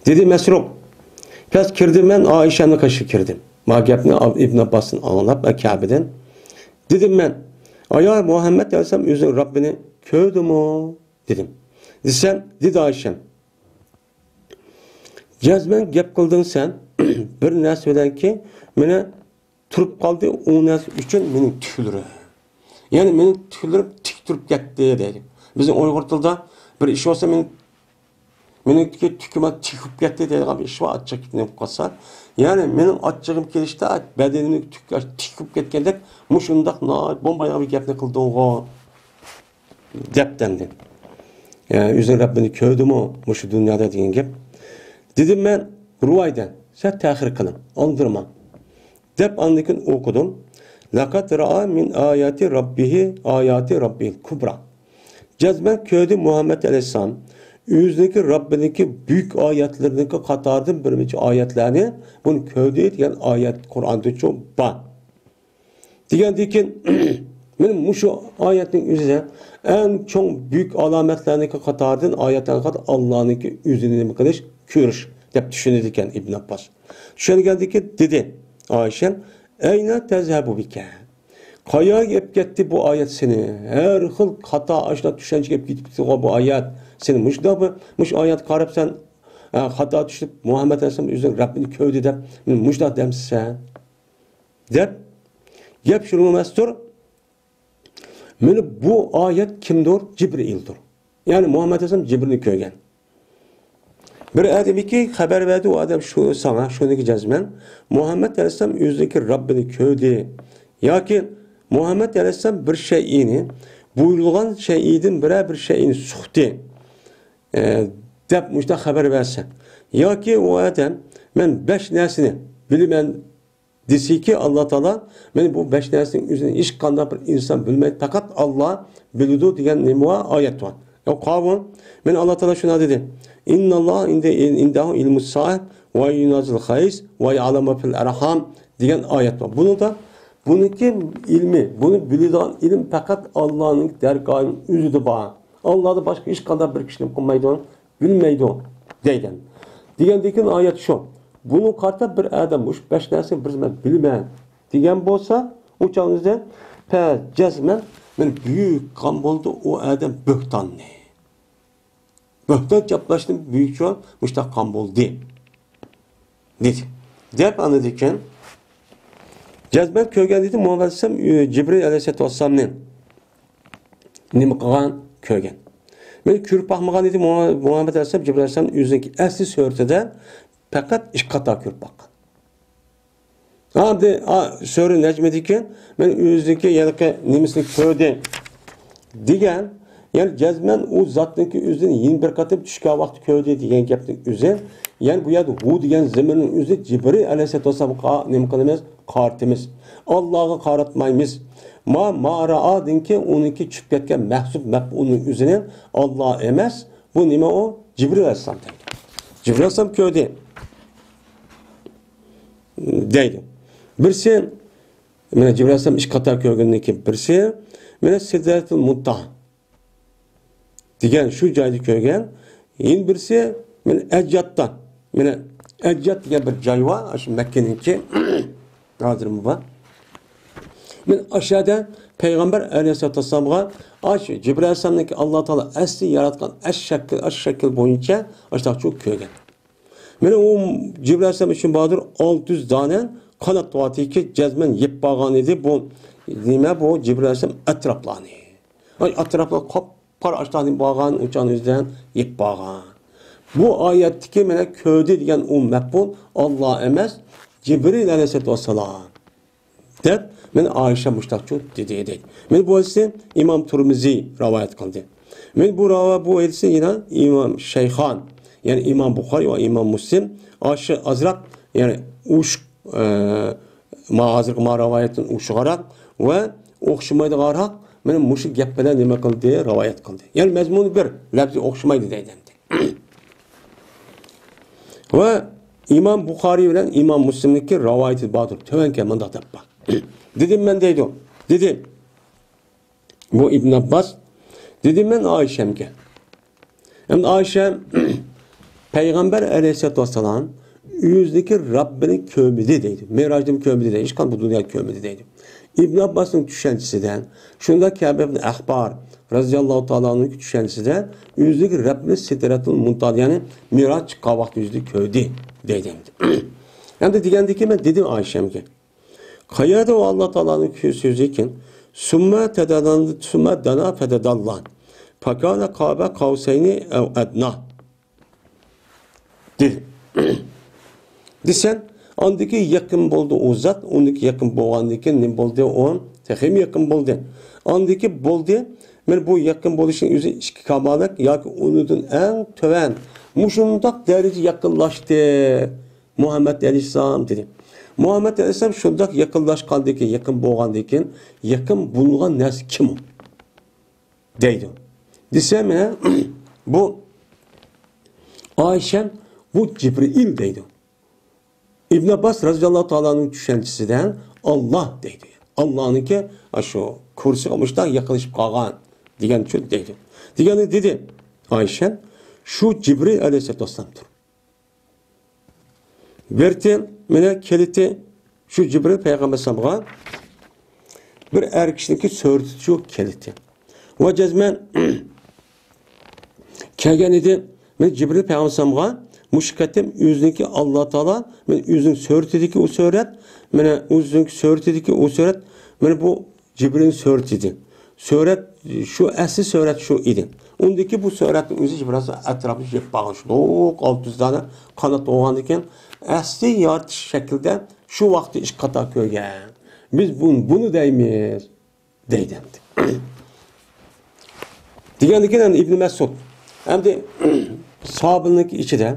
دېدى مەسرۇق. پەس كىردىم مەن، ئائىشەمنىڭ قېشىغا كىردىم. ما گەپنى ئىبن ئابباستىن ئاڭلاپ، ئە، كەبىدىن. دېدىم مەن، ئايا مۇھەممەد ئەلەيھىسسالام ئۆزىنىڭ رەببىنى كۆردىمۇ؟ دېدىم. دېسەم، دېدى ئائىشەم، جەزمەن گەپ قىلدىڭ سەن، بىر نەرسە بىلەنكى، مېنى تۇرۇپ قالدى، ئۇ نەرسە ئۈچۈن مېنىڭ تۈكلىرىم. يەنى مېنىڭ تۈكلىرىم تىك تۇرۇپ كەتتى دەيدۇ. بىزنىڭ ئۇيغۇر تىلىدا بىر ئىش بولسا، مېنىڭ، مېنىڭ تۈكۈ-، تۈكۈم تىك بولۇپ كەتتى دەيدىغان بىر ئىش بار، ئاچچىق گېپىنى قىلىپ قالسا. يەنى مېنىڭ ئاچچىقىم كېلىشتە بەدىنىمنىڭ تۈكى تىك بولۇپ كەتكەندەك، مۇشۇنداق ناھايىتى بولمايدىغان بىر گەپنى قىلدىڭغۇ. دەپتۇ ئەمدى. ئە، ئۆزىنىڭ رەببىنى كۆردىمۇ مۇشۇ دۇنيادا دېگەن گەپ. دېدىم مەن، رۇۋايدە، سەل تەخىر قىلىڭ، ئالدىرىماڭ. دەپ ئاندىن كېيىن ئوقۇدۇم. لەقەد رەئا مىن ئاياتى رەببىھى، ئاياتى رەببىھىل كۇبرا. جەزمەن كۆردى مۇھەممەد ئەلەيھىسسالام ئۆزىنىڭكى رەببىنىڭكى بۈيۈك ئايەتلىرىنىڭكى قاتارىدىن بىر نەچچە ئايەتلەرنى، بۇنى كۆردى دېگەن ئايەت قۇرئاندىچۇ بار. دېگەندىن كېيىن، مانا مۇشۇ ئايەتنىڭ ئۆزىدە ئەڭ چوڭ بۈيۈك ئالامەتلەرنىڭكى قاتارىدىن، ئايەتلەرنىڭ قاتارىدا ئاللانىڭكى ئۆزىنى نېمە قىلىش، كۆرۈش دەپ چۈشىنىدىكەن ئىبن ئابباس. چۈشەنگەندىن كېيىن دېدى ئائىشەم، ئەينە تەزھەبۇ بىكە؟ قايەرگە ئېلىپ كەتتى بۇ ئايەت سېنى؟ ھەر خىل خاتا ئاشۇنداق چۈشەنچىگە ئېلىپ كېتىپ كېتىدىغۇ بۇ ئايەت. سېنى مۇشۇنداق بىر، مۇشۇ ئايەتكە قاراپ سەن، ئە، خاتا چۈشۈپ، مۇھەممەد ئەلەيھىسسالام ئۆزىنىڭ رەببىنى كۆردى دەپ، مۇشۇنداق دەمسىز سەن؟ دەپ گەپ شۇنىڭ ئەمەستۇر. مانا بۇ ئايەت كىمدۇر؟ جىبرىئىلدۇر. يەنى مۇھەممەد ئەلەيھىسسالام جىبرىلنى كۆرگەن. بىر ئادەمگە خەۋەر بەردى، ئۇ ئادەم شۇ ساڭا، شۇنىڭكى جەزمەن مۇھەممەد ئەلەيھىسسالام ئۆزىنىڭكى رەببىنى كۆردى. ياكى مۇھەممەد ئەلەيھىسسالام بىر شەيئىنى، بۇيرۇلغان شەيئىدىن بىرەر بىر شەيئىنى سۇقتى، ئە، دەپ مۇشۇنداق خەۋەر بەرسە. ياكى ئۇ ئادەم، مەن بەش نەرسىنى بىلىمەن، دېسىكى، ئاللا تائالا، مانا بۇ بەش نەرسىنىڭ ئۆزىنى ھېچقانداق بىر ئىنسان بىلمەيدۇ، پەقەت ئاللا بىلىدۇ دېگەن نېمە بار؟ ئايەت بار. يا قاۋۇ، مانا ئاللا تائالا شۇنداق دېدى، ئىنناللاھە ئىندە-، ئىندەھۇ ئىلمۇسسائە ۋە يۇنەززىل غەيس ۋە يەئلەمۇ مە فىل ئەرھام دېگەن ئايەت بار. بۇنىڭدا، بۇنىڭكى ئىلمى، بۇنى بىلىدىغان ئىلىم پەقەت ئاللانىڭ دەرگاھىنىڭ ئۆزىدە بار. ئاللادىن باشقا ھېچقانداق بىر كىشى نېمە قىلمايدۇ، بىلمەيدۇ دەيدۇ. دېگەندىن كېيىن ئايەت شۇ. بۇنىڭغا قارىتا بىر ئادەم مۇشۇ بەش نەرسىنى بىر مەن بىلىمەن دېگەن بولسا، ئۇ چاغدا پە-، جەزمەن مەن بۈيۈك قىلغان بولدى ئۇ ئادەم بۆھتاننى. بۆھتان چاپلاشتىن بۈيۈك چوڭ مۇشۇنداق قىلغان بولدى. دېدى. دەپ ئاندىن كېيىن جەزمەن كۆرگەن دېدى مۇھەممەد ئەلەيھىسسالام، ئى، جىبرىل ئەلەيھىسسالاتۇ ۋەسسالامنى نېمە قىلغان؟ كۆرگەن. مەن كۆرۈپ باقمىغان ئىدى مۇھەممەد ئەلەيھىسسالام، جىبرىل ئەلەيھىسسالام ئۆزىنىڭكى ئەسلى سۈرىتىدە پەقەت ئىككى قاتا كۆرۈپ باققان. ئەمدى، ئا، سۈرە نەجمىدىكى مەن ئۆزىنىڭكى ھېلىقى نېمىسىنى كۆردى دېگەن، يەنى جەزمەن ئۇ زاتنىڭكى ئۆزىنى يەنە بىر قېتىم چۈش كۆرگەن ۋاقتى كۆردى دېگەن گەپنىڭ ئۆزى، يەنى بۇ يەردە ھۇ دېگەن زېمىرنىڭ ئۆزى جىبرىل ئەلەيھىسسالاتۇ ۋەسسالامغا نېمە قىلىمىز؟ قارىتىمىز. ئاللاغا قاراتمايمىز. ما، ما رائادىنكى ئۇنىڭكى چۈشۈپ كەتكەن مەھزۇپ مەپئۇلنىڭ ئۆزىنى ئاللا ئەمەس، بۇ نېمە ئۇ؟ جىبرىل ئەلەيھىسسالام دەيدۇ. جىبرىل ئەلەيھىسسالام كۆردى دەيدۇ. بىرسى، مانا جىبرىل ئەلەيھىسسالام ئىككى قاتا كۆرگەندىن كېيىن بىرسى، مانا سىدرەتۇل مۇنتاھا دېگەن شۇ جايدا كۆرگەن. يەنە بىرسى، مانا ئەجياتتا، مانا ئەجيات دېگەن بىر جاي بار، شۇ مەككىنىڭكى، ھازىرمۇ بار. مانا ئاشۇ يەردە پەيغەمبەر ئەلەيھىسسالاتۇ ۋەسسالامغا ئاشۇ جىبرىل ئەلەيھىسسالامنىڭكى ئاللا تائالا ئەسلى ياراتقان ئەش شەكىل، ئاشۇ شەكىل بويىچە ئاشۇنداق كۆرگەن. مانا ئۇ جىبرىل ئەلەيھىسسالام ئۈچۈن باردۇر ئالتە يۈز دانە قانات باركى جەزمەن يېپىپ بارغان ئىدى. بۇ نېمە؟ بۇ جىبرىل ئەلەيھىسسالام ئەتراپلارنى. ئاي، ئەتراپلار قاپقارا ئاشۇنداق نېمە بارغان، ئۇچان ئۆزىدىن يېپىپ بارغان. بۇ ئايەتتىكى مانا كۆردى دېگەن ئۇ مەپئۇل ئاللا ئەمەس، جىبرىل ئەلەيھىسسالاتۇ ۋەسسالام. دەپ، مانا ئائىشە مۇشتاقچۇ دېدى، دەيدۇ. مانا بۇ ھەدىسنى ئىمام تۇرمىزى رىۋايەت قىلدى. مانا بۇ راۋا-، بۇ ھەدىسنى يەنە ئىمام شەيخان، يەنى ئىمام بۇخارى ۋە ئىمام مۇسلىم ئاشۇ ئازراق، يەنى ئۇيۇشۇق، ئە، ما ھازىرقى ما رىۋايەتتىن ئۇيۇشۇقراق ۋە ئوخشىمايدىغانراق، مانا مۇشۇ گەپ بىلەن نېمە قىلدى؟ رىۋايەت قىلدى. يەنى مەزمۇنى بىر، لەپزى ئوخشىمايدۇ دەيدۇ ئەمدى. ۋە ئىمام بۇخارىي بىلەن ئىمام مۇسلىمنىڭكى رىۋايىتى باردۇر. تۆۋەنكى مۇنداق دەپ بار. دېدىم مەن دەيدۇ. دېدى بۇ ئىبن ئابباس. دېدىم مەن ئائىشەمگە. ئەمدى ئائىشەم پەيغەمبەر ئەلەيھىسسالاتۇ ۋەسسالام ئۆزىنىڭكى رەببىنى كۆرمىدى دەيدۇ. مىراجدىمۇ كۆرمىدى دەيدۇ. ھېچقانداق بۇ دۇنيادا كۆرمىدى دەيدۇ. ئىبن ئابباسنىڭ چۈشەنچىسىدە، شۇنداق كەبى ئىبن ئەخبار رەزىياللاھۇ تائالا ئەنھۇنىڭ چۈشەنچىسىدە ئۆزىنىڭكى رەببىنى سىدرەتۇل مۇنتاھا، يەنى مىراج چىققان ۋاقتى ئۆزىنى كۆردى دەيدۇ. ئەمدى دېگەندىكىن مەن دېدىم ئائىشەمگە، قەيەردە ئۇ ئاللا تائالانىڭ كۆ-، سۆزى ئىكەن؟ ثم تدلل، ثم دنا فتدلى، فكان قاب قوسين أو أدنى. دېدى. دېسەم، ئاندىكى يېقىن بولدى ئۇ زات، ئۇندىكى يېقىن بولغاندىن كېيىن نېمە بولدى؟ ئۇ تېخىمۇ يېقىن بولدى. ئاندىكى بولدى، مانا بۇ يېقىن بولۇشنىڭ ئۆزى ئىككى كامالەت ياكى ئۇنىڭدىن ئەڭ تۆۋەن. مۇشۇنداق دەرىجە يېقىنلاشتى مۇھەممەد ئەلەيھىسسالام دېدى. مۇھەممەد ئەلەيھىسسالام شۇنداق يېقىنلاشقاندىن كېيىن، يېقىن بولغاندىن كېيىن، يېقىن بولغان نەرسە كىم ئۇ؟ دەيدۇ. دېسە، مانا بۇ ئائىشەم، بۇ جىبرىئىل دەيدۇ. ئىبن ئابباس رەزىياللاھۇ تائالانىڭ چۈشەنچىسىدە ئاللا دەيدۇ. ئاللانىڭكى ئاشۇ كۇرسىغا مۇشتاق يېقىنلىشىپ قالغان دېگەن چۈشەنچە دەيدۇ. دېگەندە دېدى ئائىشەم، شۇ جىبرىئىل ئەلەيھىسسالاتۇ ۋەسسالامدۇر. بېرىتى، مانا كېلىتى، شۇ جىبرىل پەيغەمبەر ئەلەيھىسسالامغا بىر ئەر كىشىنىڭكى سۈرىتى شۇ كېلىتى. ۋە جەزمەن كەلگەن ئىدى. مانا جىبرىل پەيغەمبەر ئەلەيھىسسالامغا مۇشۇ قېتىم ئۆزىنىڭكى ئاللا تائالا، مانا ئۆزىنىڭ سۈرىتىدىكى ئۇ سۈرەت، مانا ئۆزىنىڭكى سۈرىتىدىكى ئۇ سۈرەت، مانا بۇ جىبرىل سۈرىتى ئىدى. سۈرەت شۇ، ئەسلى سۈرەت شۇ ئىدى. ئۇندىكى بۇ سۈرەتنىڭ ئۆزى بىراز ئەتراپىنى يېپىپ قالغان شۇنداق ئالتە يۈز دانە قانات بولغاندىكىن، ئەسلى يارىتىش شەكلىدە شۇ ۋاقىتتا ئىككى قاتار كۆرگەن. بىز بۇ-، بۇنى دەيمىز، دەيدۇ ئەمدى. دېگەندىكىن ئەمدى ئىبن مەسئۇد. ئەمدى ساھابىلەرنىڭكى ئىچىدە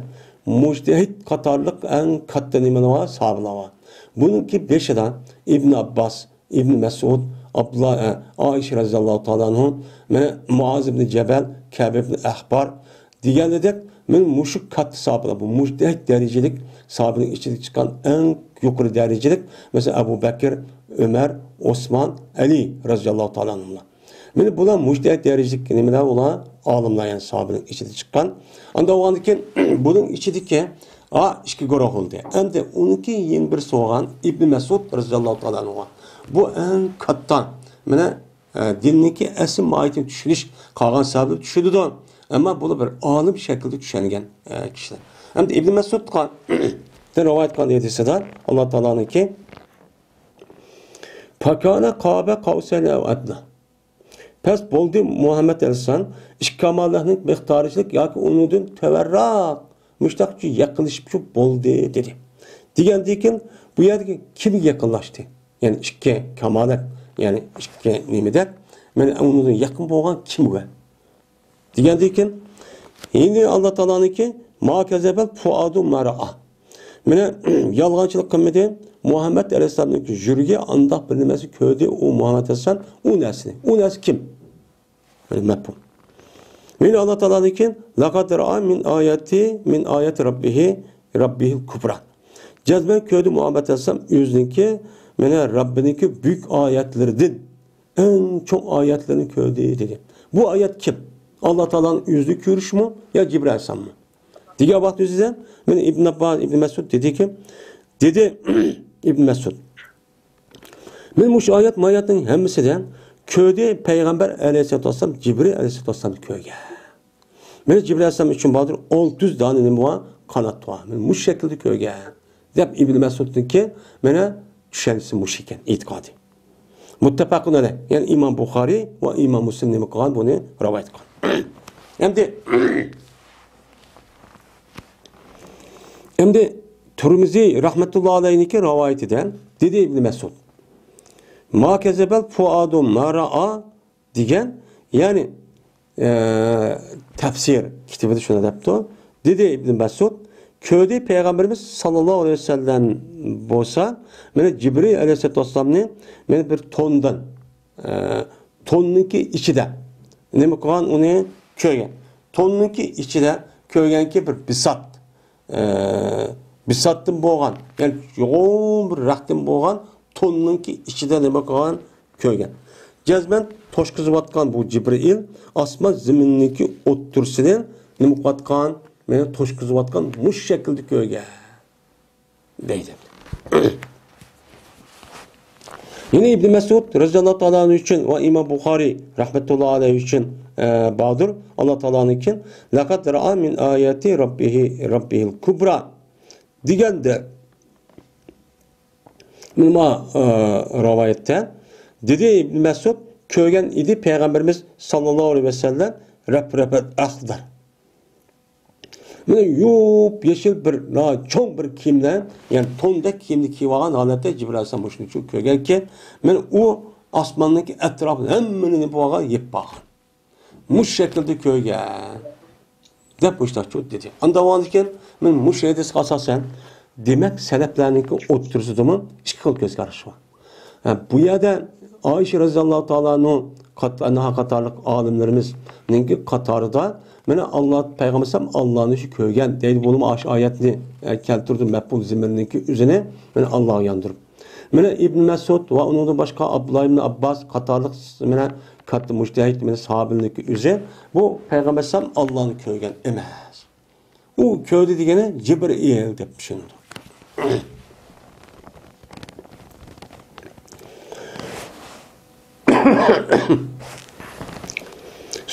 مۇجتەھىد قاتارلىق ئەڭ كاتتا نېمىلەر بار؟ ساھابىلەر بار. بۇنىڭكى بېشىدا ئىبن ئابباس، ئىبن مەسئۇد، ئابدۇللا، ئە، ئائىشە رەزىياللاھۇ تائالا ئەنھۇ، مانا مۇئاز ئىبن جەبەل، كەب ئىبن ئەخبار دېگەندەك، مانا مۇشۇ كاتتا ساھابىلەر، بۇ مۇجتەھىد دەرىجىلىك ساھابىنىڭ ئىچىدە چىققان ئەڭ يۇقىرى دەرىجىلىك، مەسىلەن، ئەبۇ بەكىر، ئۆمەر، ئوسمان، ئەلى رەزىياللاھۇ تائالا ئەنھۇلار. مانا بۇلار مۇجتەھىد دەرىجىلىك نېمىلەر ئۇلار؟ ئالىملار، يەنى ساھابىنىڭ ئىچىدە چىققان. ئانداق بولغاندىكىن بۇنىڭ ئىچىدىكى، ئا، ئىككى گۇرۇھ بولدى. ئەمدى ئۇنىڭكى يەنە بىرسى بولغان ئىبن مەسئۇد رەزىياللاھۇ تائالا ئەنھۇ. بۇ ئەڭ كاتتا، مانا، ئە، دىننىڭكى ئەسلى ماھىيىتىنى چۈشىنىش، قالغان ساھابىلەر چۈشىنىدۇ. ئەمما بۇلار بىر ئالىم شەكلىدە چۈشەنگەن، ئە، كىشىلەر. ئەمدى ئىبن مەسئۇدقا رىۋايەت قىلغان ھەدىسىدە ئاللا تائالانىڭكى، فكان قاب قوسين أو أدنى. پەس بولدى مۇھەممەد ئەلەيھىسسالام ئىككى كامالەتنىڭ مىقدارىچىلىك ياكى ئۇنىڭدىن تۆۋەنراق، مۇشتاق يېقىنلىشىپ شۇ بولدى دېدى. دېگەندىن كېيىن بۇ يەردىكى كىم يېقىنلاشتى؟ يەنى ئىككى كامالەت، يەنى ئىككى نېمىدە، مانا ئۇنىڭدىن يېقىن بولغان كىم ئۇ؟ دېگەندىن كېيىن، يەنى ئاللا تائالانىڭكى، ما كذب الفؤاد ما رأى. مانا، يالغانچىلىق قىلمىدى. مۇھەممەد ئەلەيھىسسالامنىڭ يۈرىكى ئانداق بىر نېمىسىنى كۆردى، ئۇ مۇھەممەد ئەلەيھىسسالام ئۇ نەرسىنى. ئۇ نەرسە كىم؟ مەپھۇم. يەنى ئاللا تائالانىڭكى، لقد رأى من آية، من آيات ربه، ربه الكبرى. جەزمەن كۆردى مۇھەممەد ئەلەيھىسسالام ئۆزىنىڭكى، مانا، رەببىنىڭكى بۈيۈك ئايەتلىرىدىن، ئەڭ چوڭ ئايەتلىرىنى كۆردى دېدى. بۇ ئايەت كىم؟ ئاللا تائالانىڭ ئۆزىنى كۆرۈشمۇ يا جىبرىل ئەلەيھىسسالاممۇ؟ دېگەن ۋاقىت ئۆزىدە، مانا ئىبن ئابباس، ئىبن مەسئۇد دېدىكى، دېدى ئىبن مەسئۇد، مانا مۇشۇ ئايەت، مايەتنىڭ ھەممىسىدە كۆردى، پەيغەمبەر ئەلەيھىسسالاتۇ ۋەسسالام جىبرىل ئەلەيھىسسالاتۇ ۋەسسالامنى كۆرگەن. مانا جىبرىل ئەلەيھىسسالام ئۈچۈن باردۇر، ئالتە يۈز دانە نېمە بار؟ قانات بار. مانا مۇشۇ شەكىلدە كۆرگەن، دەپ ئىبن مەسئۇدنىڭكى مانا چۈشەنچىسى مۇشۇ ئىكەن، ئېتىقادى. مۇتتەپەقۇن ئەلەيھ، يەنى ئىمام بۇخارىي ۋە ئىمام مۇسلىم نېمە قىلغان؟ بۇنى رىۋايەت قىلغان. ئەمدى ئەمدى تۇرمۇزى رەھمەتۇللا ئەلەيھنىڭكى رىۋايىتىدە دېدى ئىبن مەسئۇد، ما كەزەبەل فۇئادۇ ما رائا دېگەن، يەنى، ئە، تەپسىر كىتابىدا شۇنداق دەپتۇ. دېدى ئىبن مەسئۇد، كۆردى پەيغەمبىرىمىز ساللاللاھۇ ئەلەيھى ۋەسەللەم بولسا، مانا جىبرىل ئەلەيھىسسالاتۇ ۋەسسالامنى مانا بىر توندىن، ئە، توننىڭكى ئىچىدە نېمە قىلغان، ئۇنى كۆرگەن. توننىڭكى ئىچىدە كۆرگەنكى بىر بىسات، ئە، بىساتتىن بولغان، يەنى يوغان بىر رەختتىن بولغان توننىڭكى ئىچىدە نېمە قىلغان، كۆرگەن. جەزمەن توشقۇزۇۋاتقان بۇ جىبرىئىل ئاسمان زېمىننىڭكى ئوتتۇرىسىنى نېمە قىلىۋاتقان، مېنى توشقۇزۇۋاتقان مۇشۇ شەكىلدە كۆرگەن. دەيدۇ. يەنە ئىبن مەسئۇد رەزىياللاھۇ تائالا ئەنھۇ ئۈچۈن ۋە ئىمام بۇخارىي رەھمەتۇللاھى ئەلەيھى ئۈچۈن، ئە، باردۇر. ئاللا تائالانىڭكى، لەقەد رائا مىن ئاياتى رەببىھى، رەببىھىل كۇبرا دېگەندە، مانا، ئە، رىۋايەتتە دېدى ئىبن مەسئۇد، كۆرگەن ئىدى پەيغەمبىرىمىز ساللاللاھۇ ئەلەيھى ۋەسەللەم رەپ-رەپەت ئەخدەر. مانا يوپ يېشىل بىر ناھايىتى چوڭ بىر كىيىملەر، يەنى توندەك كىيىمنى كىيىپ ئالغان ھالەتتە جىبرىل ئەلەيھىسسالام مۇشۇنى چۈشۈپ كۆرگەنكەن، مانا ئۇ ئاسماننىڭكى ئەتراپىنى ھەممىنى نېمە قىلىۋالغان، يېپىپ ئالغان. مۇشۇ شەكىلدە كۆرگەن دەپ مۇشۇنداق دېدى. ئاندىن كېيىن مانا مۇشۇ ھەدىسكە ئاساسەن، دېمەك، سەلەپلەرنىڭكى ئوتتۇرىسىدىمۇ ئىككى خىل كۆز قاراش بار. ھە، بۇ يەردە ئائىشە رەزىياللاھۇ تائالا ئەنھۇ قات-، ئەنھا قاتارلىق ئالىملىرىمىزنىڭكى قاتارىدا، مانا، ئاللا پەيغەمبەر ئاللانى شۇ كۆرگەن دەيدۇ، بولۇپمۇ ئاشۇ ئايەتنى، ئە، كەلتۈردى، مەپئۇل زېمىرنىڭكى ئۆزىنى، مانا، ئاللاغا ياندۇرۇپ. مانا ئىبن مەسئۇد ۋە ئۇنىڭدىن باشقا ئابدۇللا ئىبن ئابباس قاتارلىق، مانا، كاتتا مۇجتەھىد، مانا، ساھابىلەرنىڭكى ئۆزى بۇ پەيغەمبەر ئاللانى كۆرگەن ئەمەس. ئۇ كۆردى دېگىنى جىبرىئىل دەپ چۈشىنىدۇ.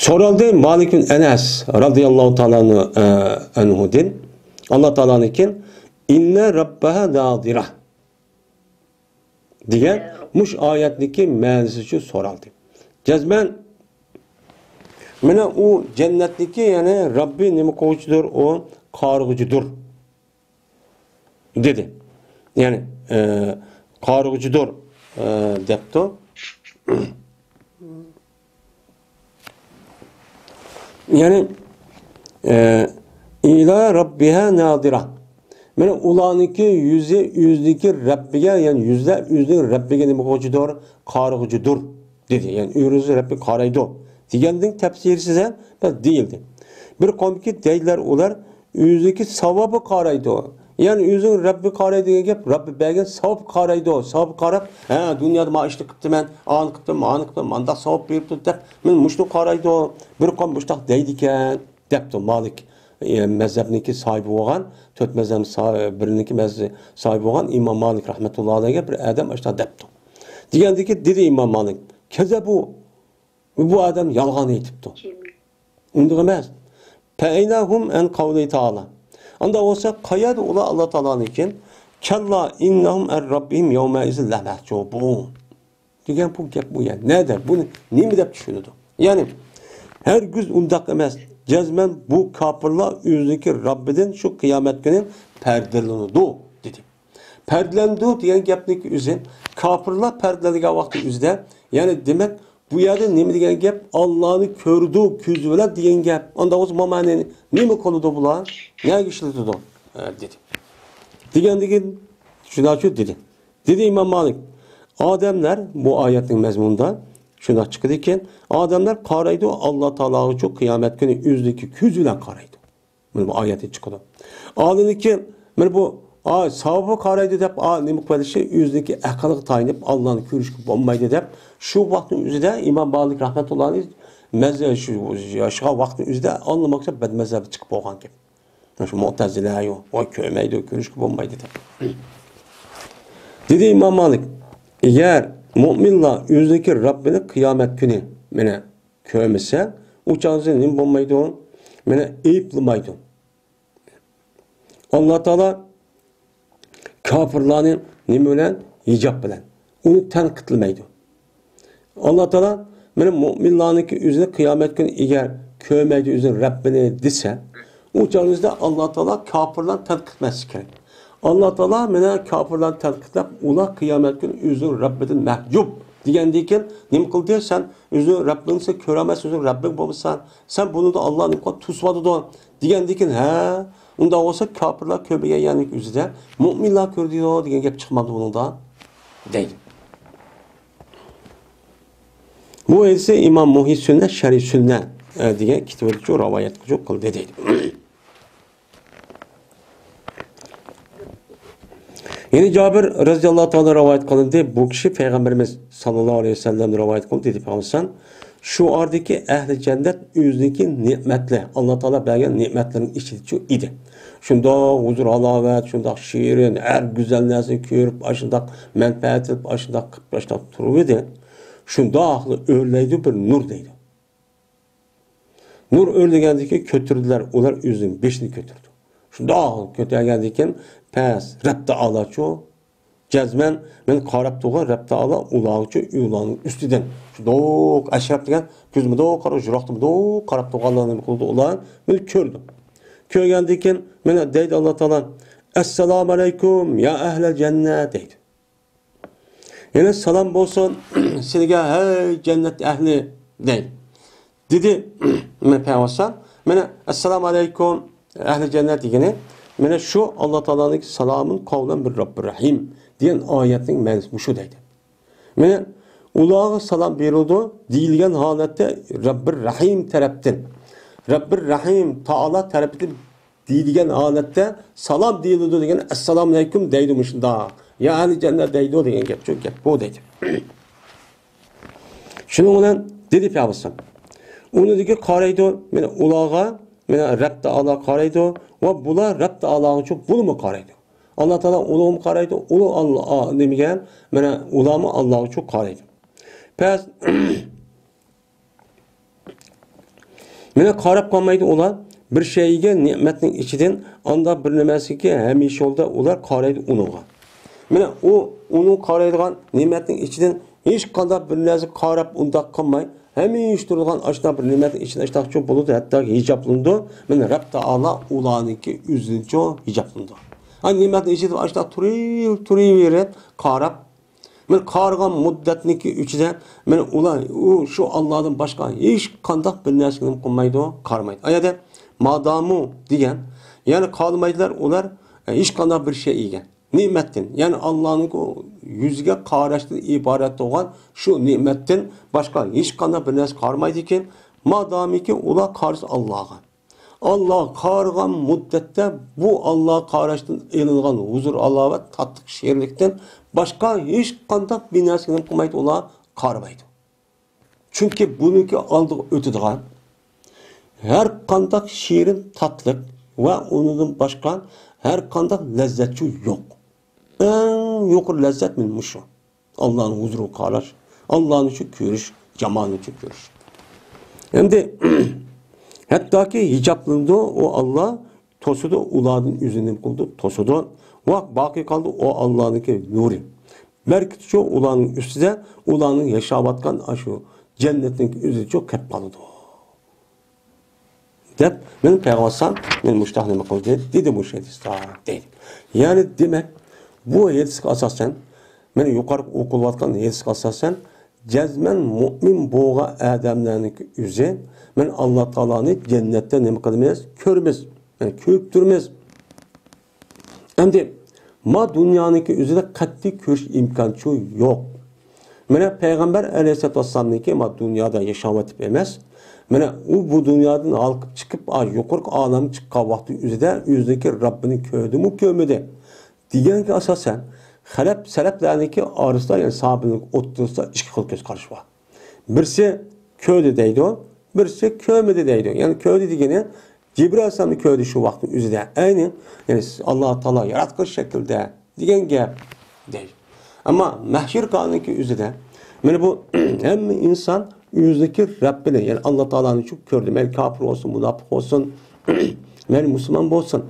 سورالدى مالىك بىن ئەنەس رەزىياللاھۇ تائالا ئەنھۇدىن، ئاللا تائالانىڭكى، ئىننە رەببەھە نازىرە دېگەن مۇشۇ ئايەتنىڭكى مەنىسى ئۈچۈن سورالدى. جەزمەن، مانا ئۇ جەننەتنىڭكى، يەنى رەببى نېمە قىلغۇچىدۇر؟ ئۇ قارىغۇچىدۇر دېدى. يەنى، ئە، قارىغۇچىدۇر، ئە، دەپتۇ. يەنى، ئە، ئىلا رەببىھا نازىرە. مانا ئۇلارنىڭكى يۈزى ئۆزىنىڭكى رەببىگە، يەنى يۈزلەر ئۆزىنىڭ رەببىگە نېمە قىلغۇچىدۇر؟ قارىغۇچىدۇر دېدى. يەنى ئۆزى رەببىگە قارايدۇ دېگەندىن تەپسىرى سىزە دېيىلدى. بىر قومكى دەيدىلەر ئۇلار، ئۆزىنىڭكى ساۋابىغا قارايدۇ. يەنى ئۆزىنىڭ رەببىگە قارايدۇ دېگەن گەپ، رەببى بەرگەن ساۋابقا قارايدۇ. ساۋابقا قاراپ، ھە، دۇنيادا مانا ئىشنى قىپتىمەن، ئانى قىپتىمەن، مانى قىپتىمەن، مانداق ساۋاب بېرىپتۇ دەپ، مانا مۇشۇنى قارايدۇ. بىر قوم مۇشۇنداق دەيدىكەن، دەپتۇ مالىك، ئە، مەزھەپنىڭكى ساھىبى بولغان، تۆت مەزھەپنىڭ سا-، بىرىنىڭكى مەزھە-، ساھىبى بولغان ئىمام مالىك رەھمەتۇللا ئەلەيھىگە بىر ئادەم ئاشۇنداق دەپتۇ. دېگەندىكى دېدى ئىمام مالىك، كەزەبۇ، بۇ ئادەم يالغان ئېيتىپتۇ. ئۇنداق ئەمەس. فەئەينە ھۇم ئەن قەۋلى تائالا. ئاندا بولسا، قەيەردە ئۇلار ئاللا تائالانىڭكى، كەللا ئىننەھۇم ئەن رەببىھىم يەۋمەئىزىن لەمەھجۇبۇن دېگەن بۇ گەپ بۇ يەر. نەدە؟ بۇنى نېمە دەپ چۈشىنىدۇ؟ يەنى، ھەرگىز ئۇنداق ئەمەس. جەزمەن بۇ كاپىرلار ئۆزىنىڭكى رەببىدىن شۇ قىيامەت كۈنى پەردىلىنىدۇ، دېدى. پەردىلەندۇ دېگەن گەپنىڭكى ئۆزى، كاپىرلار پەردىلەنگەن ۋاقتى ئۆزىدە، يەنى دېمەك، بۇ يەردە نېمە دېگەن گەپ؟ ئاللانى كۆرىدۇ، كۆزى بىلەن دېگەن گەپ. ئاندا بولسا، مانا نېمە قىلىدۇ بۇلار؟ نەگە ئىشلىتىدۇ؟ ئە، دېدى. دېگەندىكىن، شۇنداقچۇ دېدى. دېدى ئىمام مالىك، ئادەملەر، بۇ ئايەتنىڭ مەزمۇنىدا شۇنداق چىقىدىكەن، ئادەملەر قارايدۇ، ئاللا تائالاغىچۇ قىيامەت كۈنى ئۆزىنىڭكى كۆزى بىلەن قارايدۇ. مانا بۇ ئايەتتىن چىقىدۇ. ئالدىنكى، مانا بۇ، ئا، ساۋابىغا قارايدۇ دەپ، ئا، نېمە قىلىۋېلىشى، ئۆزىنىڭكى ئەقلىگە تايىنىپ، ئاللانى كۆرۈشكە بولمايدۇ دەپ، شۇ ۋاقىتنىڭ ئۆزىدە ئىمام مالىك رەھمەتۇللاھنى مەزھە-، شۇ ياشىغان ۋاقىتنىڭ ئۆزىدە ئاللىماقچى بەدمەزھەپكە چىقىپ بولغان گەپ. شۇ مۇئتەزىلە، يوق، ئۇ كۆرمەيدۇ، كۆرۈشكە بولمايدۇ دەپ. دېدى ئىمام مالىك، ئەگەر مۇئمىنلار ئۆزىنىڭكى رەببىنى قىيامەت كۈنى، مانا، كۆرمىسە، ئۇ چاغدا نېمە بولمايدۇ؟ مانا، ئەيىبلىمەيدۇ. ئاللا تائالا كاپىرلارنى نېمە بىلەن؟ ھىجاب بىلەن. ئۇنى تەنقىدلىمەيدۇ. ئاللا تائالا مانا مۇئمىنلارنىڭكى ئۆزىنى قىيامەت كۈنى ئەگەر كۆرمەيدۇ ئۆزىنىڭ رەببىنى دېسە، ئۇ چاغدا ئاللا تائالا كاپىرلارنى تەنقىدلەشلىكى كېرەك. ئاللا تائالا مانا كاپىرلارنى تەنقىدلەپ، ئۇلار قىيامەت كۈنى ئۆزىنىڭ رەببىدىن مەھجۇپ دېگەندىن كېيىن نېمە قىلدى؟ سەن ئۆزۈڭ رەببىڭنى سەن كۆرەلمەيسەن، ئۆزۈڭ رەببىڭ بولمىسا، سەن بۇنىڭدا ئاللا نېمە قىلىپ توسۇۋاتىدۇ دېگەندىن كېيىن، ھە، ئۇنداق بولسا كاپىرلار كۆرمىگەن يەرنىڭ ئۆزىدە مۇئمىنلار كۆردى دېگەن گەپ چىقمامدۇ بۇنىڭدا؟ دەيدۇ. بۇ ھەدىسنى ئىمام مۇھيى سۈننە شەرھى سۈننە، ئە، دېگەن كىتابىدا رىۋايەت قىلدى دەيدۇ. يەنە جابىر رەزىياللاھۇ تائالا رىۋايەت قىلىندى. بۇ كىشى پەيغەمبىرىمىز ساللاللاھۇ ئەلەيھى ۋەسەللەمدىن رىۋايەت قىلدى، دېدى پەيغەمبەر، شۇ ئارىدىكى ئەھلى جەننەت ئۆزىنىڭكى نېمەتلىرى، ئاللا تائالا بەرگەن نېمەتلەرنىڭ ئىچىدىچۇ ئىدى. شۇنداق ھۇزۇر ھالاۋەت، شۇنداق شېرىن، ھەر گۈزەل نەرسىنى كۆرۈپ، ئاشۇنداق مەنپەئەت ئېلىپ، ئاشۇنداق قىلىپ، ئاشۇنداق تۇرۇۋىدى. شۇنداقلا ئۆرلەيدۇ بىر نۇر دەيدۇ. نۇر ئۆرلىگەندىكى كۆتۈردىلەر ئۇلار ئۆزىنىڭ بېشىنى كۆتۈردى. شۇنداق كۆتەرگەندىن كېيىن پەس رەب تائالاچۇ جەزمەن مەن قاراپ تۇرغان رەب تائالا ئۇلارغىچۇ ئۇلارنىڭ ئۈستىدىن شۇنداق ئەشرەپ دېگەن كۆزى مۇنداق قارا يىراقتا مۇنداق قاراپ تۇرغانلارنى نېمە قىلدى ئۇلار مېنى كۆردى. كۆرگەندىن كېيىن مانا دەيدۇ ئاللا تائالا، ئەسسالامۇ ئەلەيكۇم يا ئەھلەل جەننەت دەيدۇ. يەنە سالام بولسۇن سىلىگە، ھەي جەننەت ئەھلى، دەيدۇ. دېدى، مەن پەيغەمبەر، مانا، ئەسسالامۇ ئەلەيكۇم، ئەھلى جەننەت دېگىنى، مانا شۇ ئاللا تائالانىڭ سالامۇن قەۋلەن مىن رەببىر رەھىم دېگەن ئايەتنىڭ مەنىسى مۇشۇ دەيدۇ. مانا ئۇلارغا سالام بېرىلىدۇ، دېيىلگەن ھالەتتە رەببىر رەھىم تەرەپتىن، رەببىر رەھىم تائالا تەرىپىدىن دېيىلگەن ھالەتتە سالام دېيىلىدۇ دېگەن ئەسسالامۇ ئەلەيكۇم دەيدۇ مۇشۇنداق. يا ئەھلى جەننەت دەيدۇ دېگەن گەپ شۇ گەپ بۇ دەيدۇ. شۇنىڭ بىلەن دېدى پەيغەمبەر. ئۇنىڭدىكى قارايدۇ، مانا ئۇلارغا، مانا رەب تائالا قارايدۇ ۋە بۇلار رەب تائالاغىچۇ بۇلىمۇ قارايدۇ. ئاللا تائالا ئۇلارمۇ قارايدۇ، ئۇلار ئاللا، نېمىگە، مانا ئۇلارمۇ ئاللاغىچۇ قارايدۇ. پەس مانا قاراپ قالمايدۇ ئۇلار بىر شەيئىگە نېمەتنىڭ ئىچىدىن، ئاندا بىر نېمەسىكى ھەمىشە يولدا ئۇلار قارايدۇ ئۇنىڭغا. مانا ئۇ ئۇنىڭ قارايدىغان نېمەتنىڭ ئىچىدىن ھېچقانداق بىر نەرسە قاراپ ئۇنداق قىلماي، ھەمىشە تۇرىدىغان ئاشۇنداق بىر نېمەتنىڭ ئىچىدە ئاشۇنداقچۇ بولىدۇ، ھەتتا ھىجابلىنىدۇ. مانا رەب تائالا ئۇلارنىڭكى ئۆزىنىچۇ ھىجابلىنىدۇ. ھە، نېمەتنىڭ ئىچىدە ئاشۇنداق تۇرۇپ، تۇرۇۋېرىپ قاراپ، مەن قارىغان مۇددەتنىڭكى ئىچىدە، مەن ئۇلار، ئۇ، شۇ ئاللادىن باشقا ھېچقانداق بىر نەرسىگە نېمە قىلمايدۇ، قارىمايدۇ. ئايەدە مادامۇ دېگەن، يەنى قالمايدىلار ئۇلار، ئە، ھېچقانداق بىر شەيئىگە. نېمەتتىن، يەنى ئاللانىڭ يۈزىگە قاراشتىن ئىبارەت بولغان شۇ نېمەتتىن باشقا ھېچقانداق بىر نەرسە قارىمايدىكەن. مادامىكى ئۇلار قارىسا ئاللاغا. ئاللاغا قارىغان مۇددەتتە بۇ ئاللاغا قاراشتىن ئېلىنغان ھۇزۇر ھالاۋەت تاتلىق شېرىنلىكتىن باشقا ھېچقانداق بىر نەرسىگە نېمە قىلمايدۇ، ئۇلار قارىمايدۇ. چۈنكى بۇنىڭكى ئالدىغا ئۆتىدىغان ھەر قانداق شېرىن تاتلىق ۋە ئۇنىڭدىن باشقا ھەر قانداق لەززەتچۇ يوق. ئەڭ يۇقىرى لەززەت مانا مۇشۇ. ئاللانىڭ ھۇزۇرىغا قاراش، ئاللانى شۇ كۆرۈش، جامالنى شۇ كۆرۈش. ئەمدى ھەتتاكى ھىجابلىنىدۇ ئۇ ئاللا، توسىدۇ، ئۇلاردىن ئۆزىنى نېمە قىلىدۇ؟ توسىدۇ. ۋە باقىي قالدى ئۇ ئاللانىڭكى نۇرى. بەرىكىتى شۇ ئۇلارنىڭ ئۈستىدە، ئۇلارنىڭ ياشاۋاتقان ئاشۇ جەننەتنىڭ ئۆزىچۇ قېلىپ قالىدۇ. دەپ، مېنىڭ پەيغەمبەر ئەلەيھىسسالام مېنى مۇشۇنداق نېمە قىلدى، دېدى مۇشۇ ھەدىستە، دەيدۇ. يەنى دېمەك، بۇ ھەدىسكە ئاساسەن، مەن يۇقىرىقى ئوقۇلۇۋاتقان ھەدىسكە ئاساسەن، جەزمەن مۇئمىن بولغان ئادەملەرنىڭكى ئۆزى، مەن ئاللا تائالانى جەننەتتە نېمە قىلىمىز؟ كۆرىمىز. يەنى كۆرۈپ تۇرىمىز. ئەمدى ما دۇنيانىڭكى ئۆزىدە قەتئىي كۆرۈش ئىمكانچۇ يوق. مانا پەيغەمبەر ئەلەيھىسسالاتۇ ۋەسسالامنىڭكى ما دۇنيادا ياشاۋېتىپ ئەمەس، مانا ئۇ بۇ دۇنيادىن ھالقىپ چىقىپ، ئا، يۇقىرىقى ئالەمگە چىققان ۋاقتى ئۆزىدە ئۆزىنىڭكى رەببىنى كۆردىمۇ كۆرمىدى دېگەنگە ئاساسەن، خەلەپ، سەلەپلەرنىڭكى ئارىسىدا، يەنى ساھابىنىڭ ئوتتۇرىسىدا ئىككى خىل كۆز قاراش بار. بىرسى كۆردى دەيدۇ، بىرسى كۆرمىدى دەيدۇ. يەنى كۆردى دېگىنى جىبرىئىل ئەلەيھىسسالامنى كۆردى شۇ ۋاقىتنىڭ ئۆزىدە. ئەينى، يەنى ئاللا تائالا ياراتقان شەكىلدە دېگەن گەپ دەيدۇ. ئەمما مەھشەر كۈنىنىڭكى ئۆزىدە، مانا بۇ ھەممە ئىنسان ئۆزىنىڭكى رەببىنى، يەنى ئاللا تائالانى شۇ كۆردى. مەيلى كاپىر بولسۇن، مۇناپىق بولسۇن، مەيلى مۇسۇلمان بولسۇن.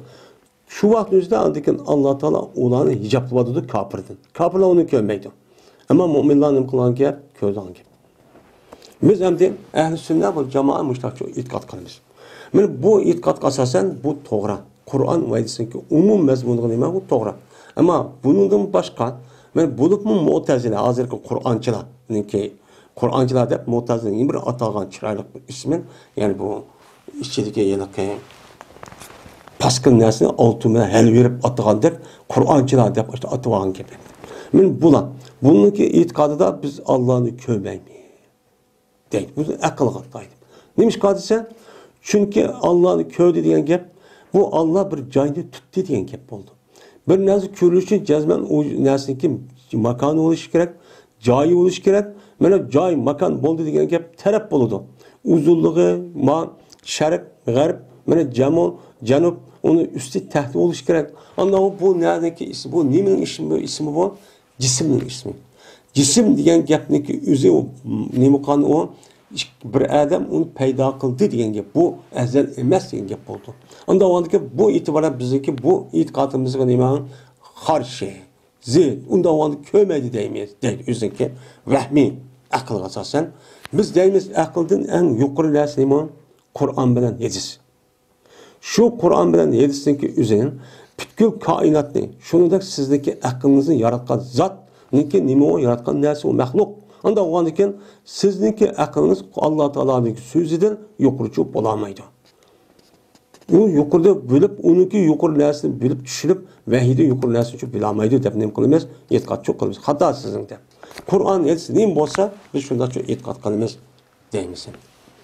شۇ ۋاقىت ئۆزىدە ئاندىن كېيىن ئاللا تائالا ئۇلارنى ھىجابلىۋاتىدۇ كاپىردىن. كاپىرلار ئۇنى كۆرمەيدۇ. ئەمما مۇئمىنلار نېمە قىلغان گەپ؟ كۆرىدىغان گەپ. بىز ئەمدى ئەھلى سۈننە ۋەل جامائە مۇشۇنداق ئېتىقاد قىلىمىز. مانا بۇ ئېتىقادقا ئاساسەن بۇ توغرا. قۇرئان ۋە ھەدىسنىڭكى ئومۇم مەزمۇنىغا نېمە بۇ توغرا. ئەمما بۇنىڭدىن باشقا، مانا بولۇپمۇ مۇئتەزىلە، ھازىرقى قۇرئانچىلارنىڭكى، قۇرئانچىلار دەپ مۇئتەزىلىنى بىر ئاتالغان چىرايلىق بىر ئىسمى، يەنى بۇ ئىچىدىكى ھېلىقى پاسكىل نەرسىنى ئالتۇن بىلەن ھەلۋىرىپ ئاتىغاندەك، قۇرئانچىلار دەپ ئاتىۋالغان گەپ. مانا بۇلار، بۇنىڭكى ئېتىقادىدا بىز ئاللانى كۆرمەيمىز دەيدۇ. بۇ ئەقىلگە تايىنىپ. نېمىشقا دېسە، چۈنكى ئاللانى كۆردى دېگەن گەپ، بۇ ئاللا بىر جاينى تۇتتى دېگەن گەپ بولىدۇ. بىر نەرسە كۆرۈلۈشى جەزمەن ئۇ نەرسىنىڭكى ماكانى بولۇشى كېرەك، جايى بولۇشى كېرەك. مانا جاي، ماكان بولدى دېگەن گەپ تەرەپ بولىدۇ. ئۇزۇنلۇقى، ما، شەرق، غەرب، مانا جەمۇ، جەنۇب، ئۇنىڭ ئۈستى تەختى بولۇشى كېرەك. ئاندىن بۇ نەدىكى ئىسمى، بۇ نېمىنىڭ ئىسمى، بۇ ئىسمى بۇ؟ جىسىمنىڭ ئىسمى. جىسىم دېگەن گەپنىڭكى ئۆزى ئۇ نېمىقان ئۇ؟ بىر ئادەم ئۇنى پەيدا قىلدى دېگەن گەپ. بۇ ئەزەل ئەمەس دېگەن گەپ بولىدۇ. ئاندىن بۇ ئېتىبارەن بىزنىڭكى بۇ ئېتىقادىمىزغا نېمە؟ قارشى، زىت. ئۇنداق ۋاقىتتا كۆرمەيدۇ دەيمىز، دەيدۇ. ئۆزىنىڭكى ۋەھمىي ئەقىلگە ئاساسەن. بىز دەيمىز، ئەقىلدىن ئەڭ يۇقىرى نەرسە نېمە؟ قۇرئان بىلەن ھەدىس. شۇ قۇرئان بىلەن ھەدىسنىڭكى ئۆزى پۈتكۈل كائىناتنى، شۇنىڭدەك سىزنىڭكى ئەقلىڭىزنى ياراتقان زاتنىڭكى نېمە ئۇ ياراتقان نەرسە ئۇ مەخلۇق. ئانداق بولغاندىكىن سىزنىڭكى ئەقلىڭىز ئاللا تائالانىڭكى سۆزىدىن يۇقىرى چىقىپ بولالمايدۇ. ئۇ يۇقىرىدا بىلىپ، ئۇنىڭكى يۇقىرى نەرسىنى بىلىپ چۈشىنىپ، ۋەھىيدىن يۇقىرى نەرسىنى چۈشىنىپ بىلالمايدۇ دەپ نېمە قىلىمىز؟ ئېتىقاد چوق قىلىمىز. خاتا سىزنىڭ دەپ. قۇرئان، ھەدىس نېمە بولسا، بىز شۇنداق چوق ئېتىقاد قىلىمىز دەيمىز.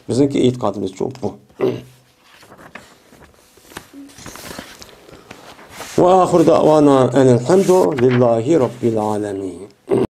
بىزنىڭكى ئېتىقادىمىز چوق بۇ. وآخر دعوانا أن الحمد لله رب العالمين.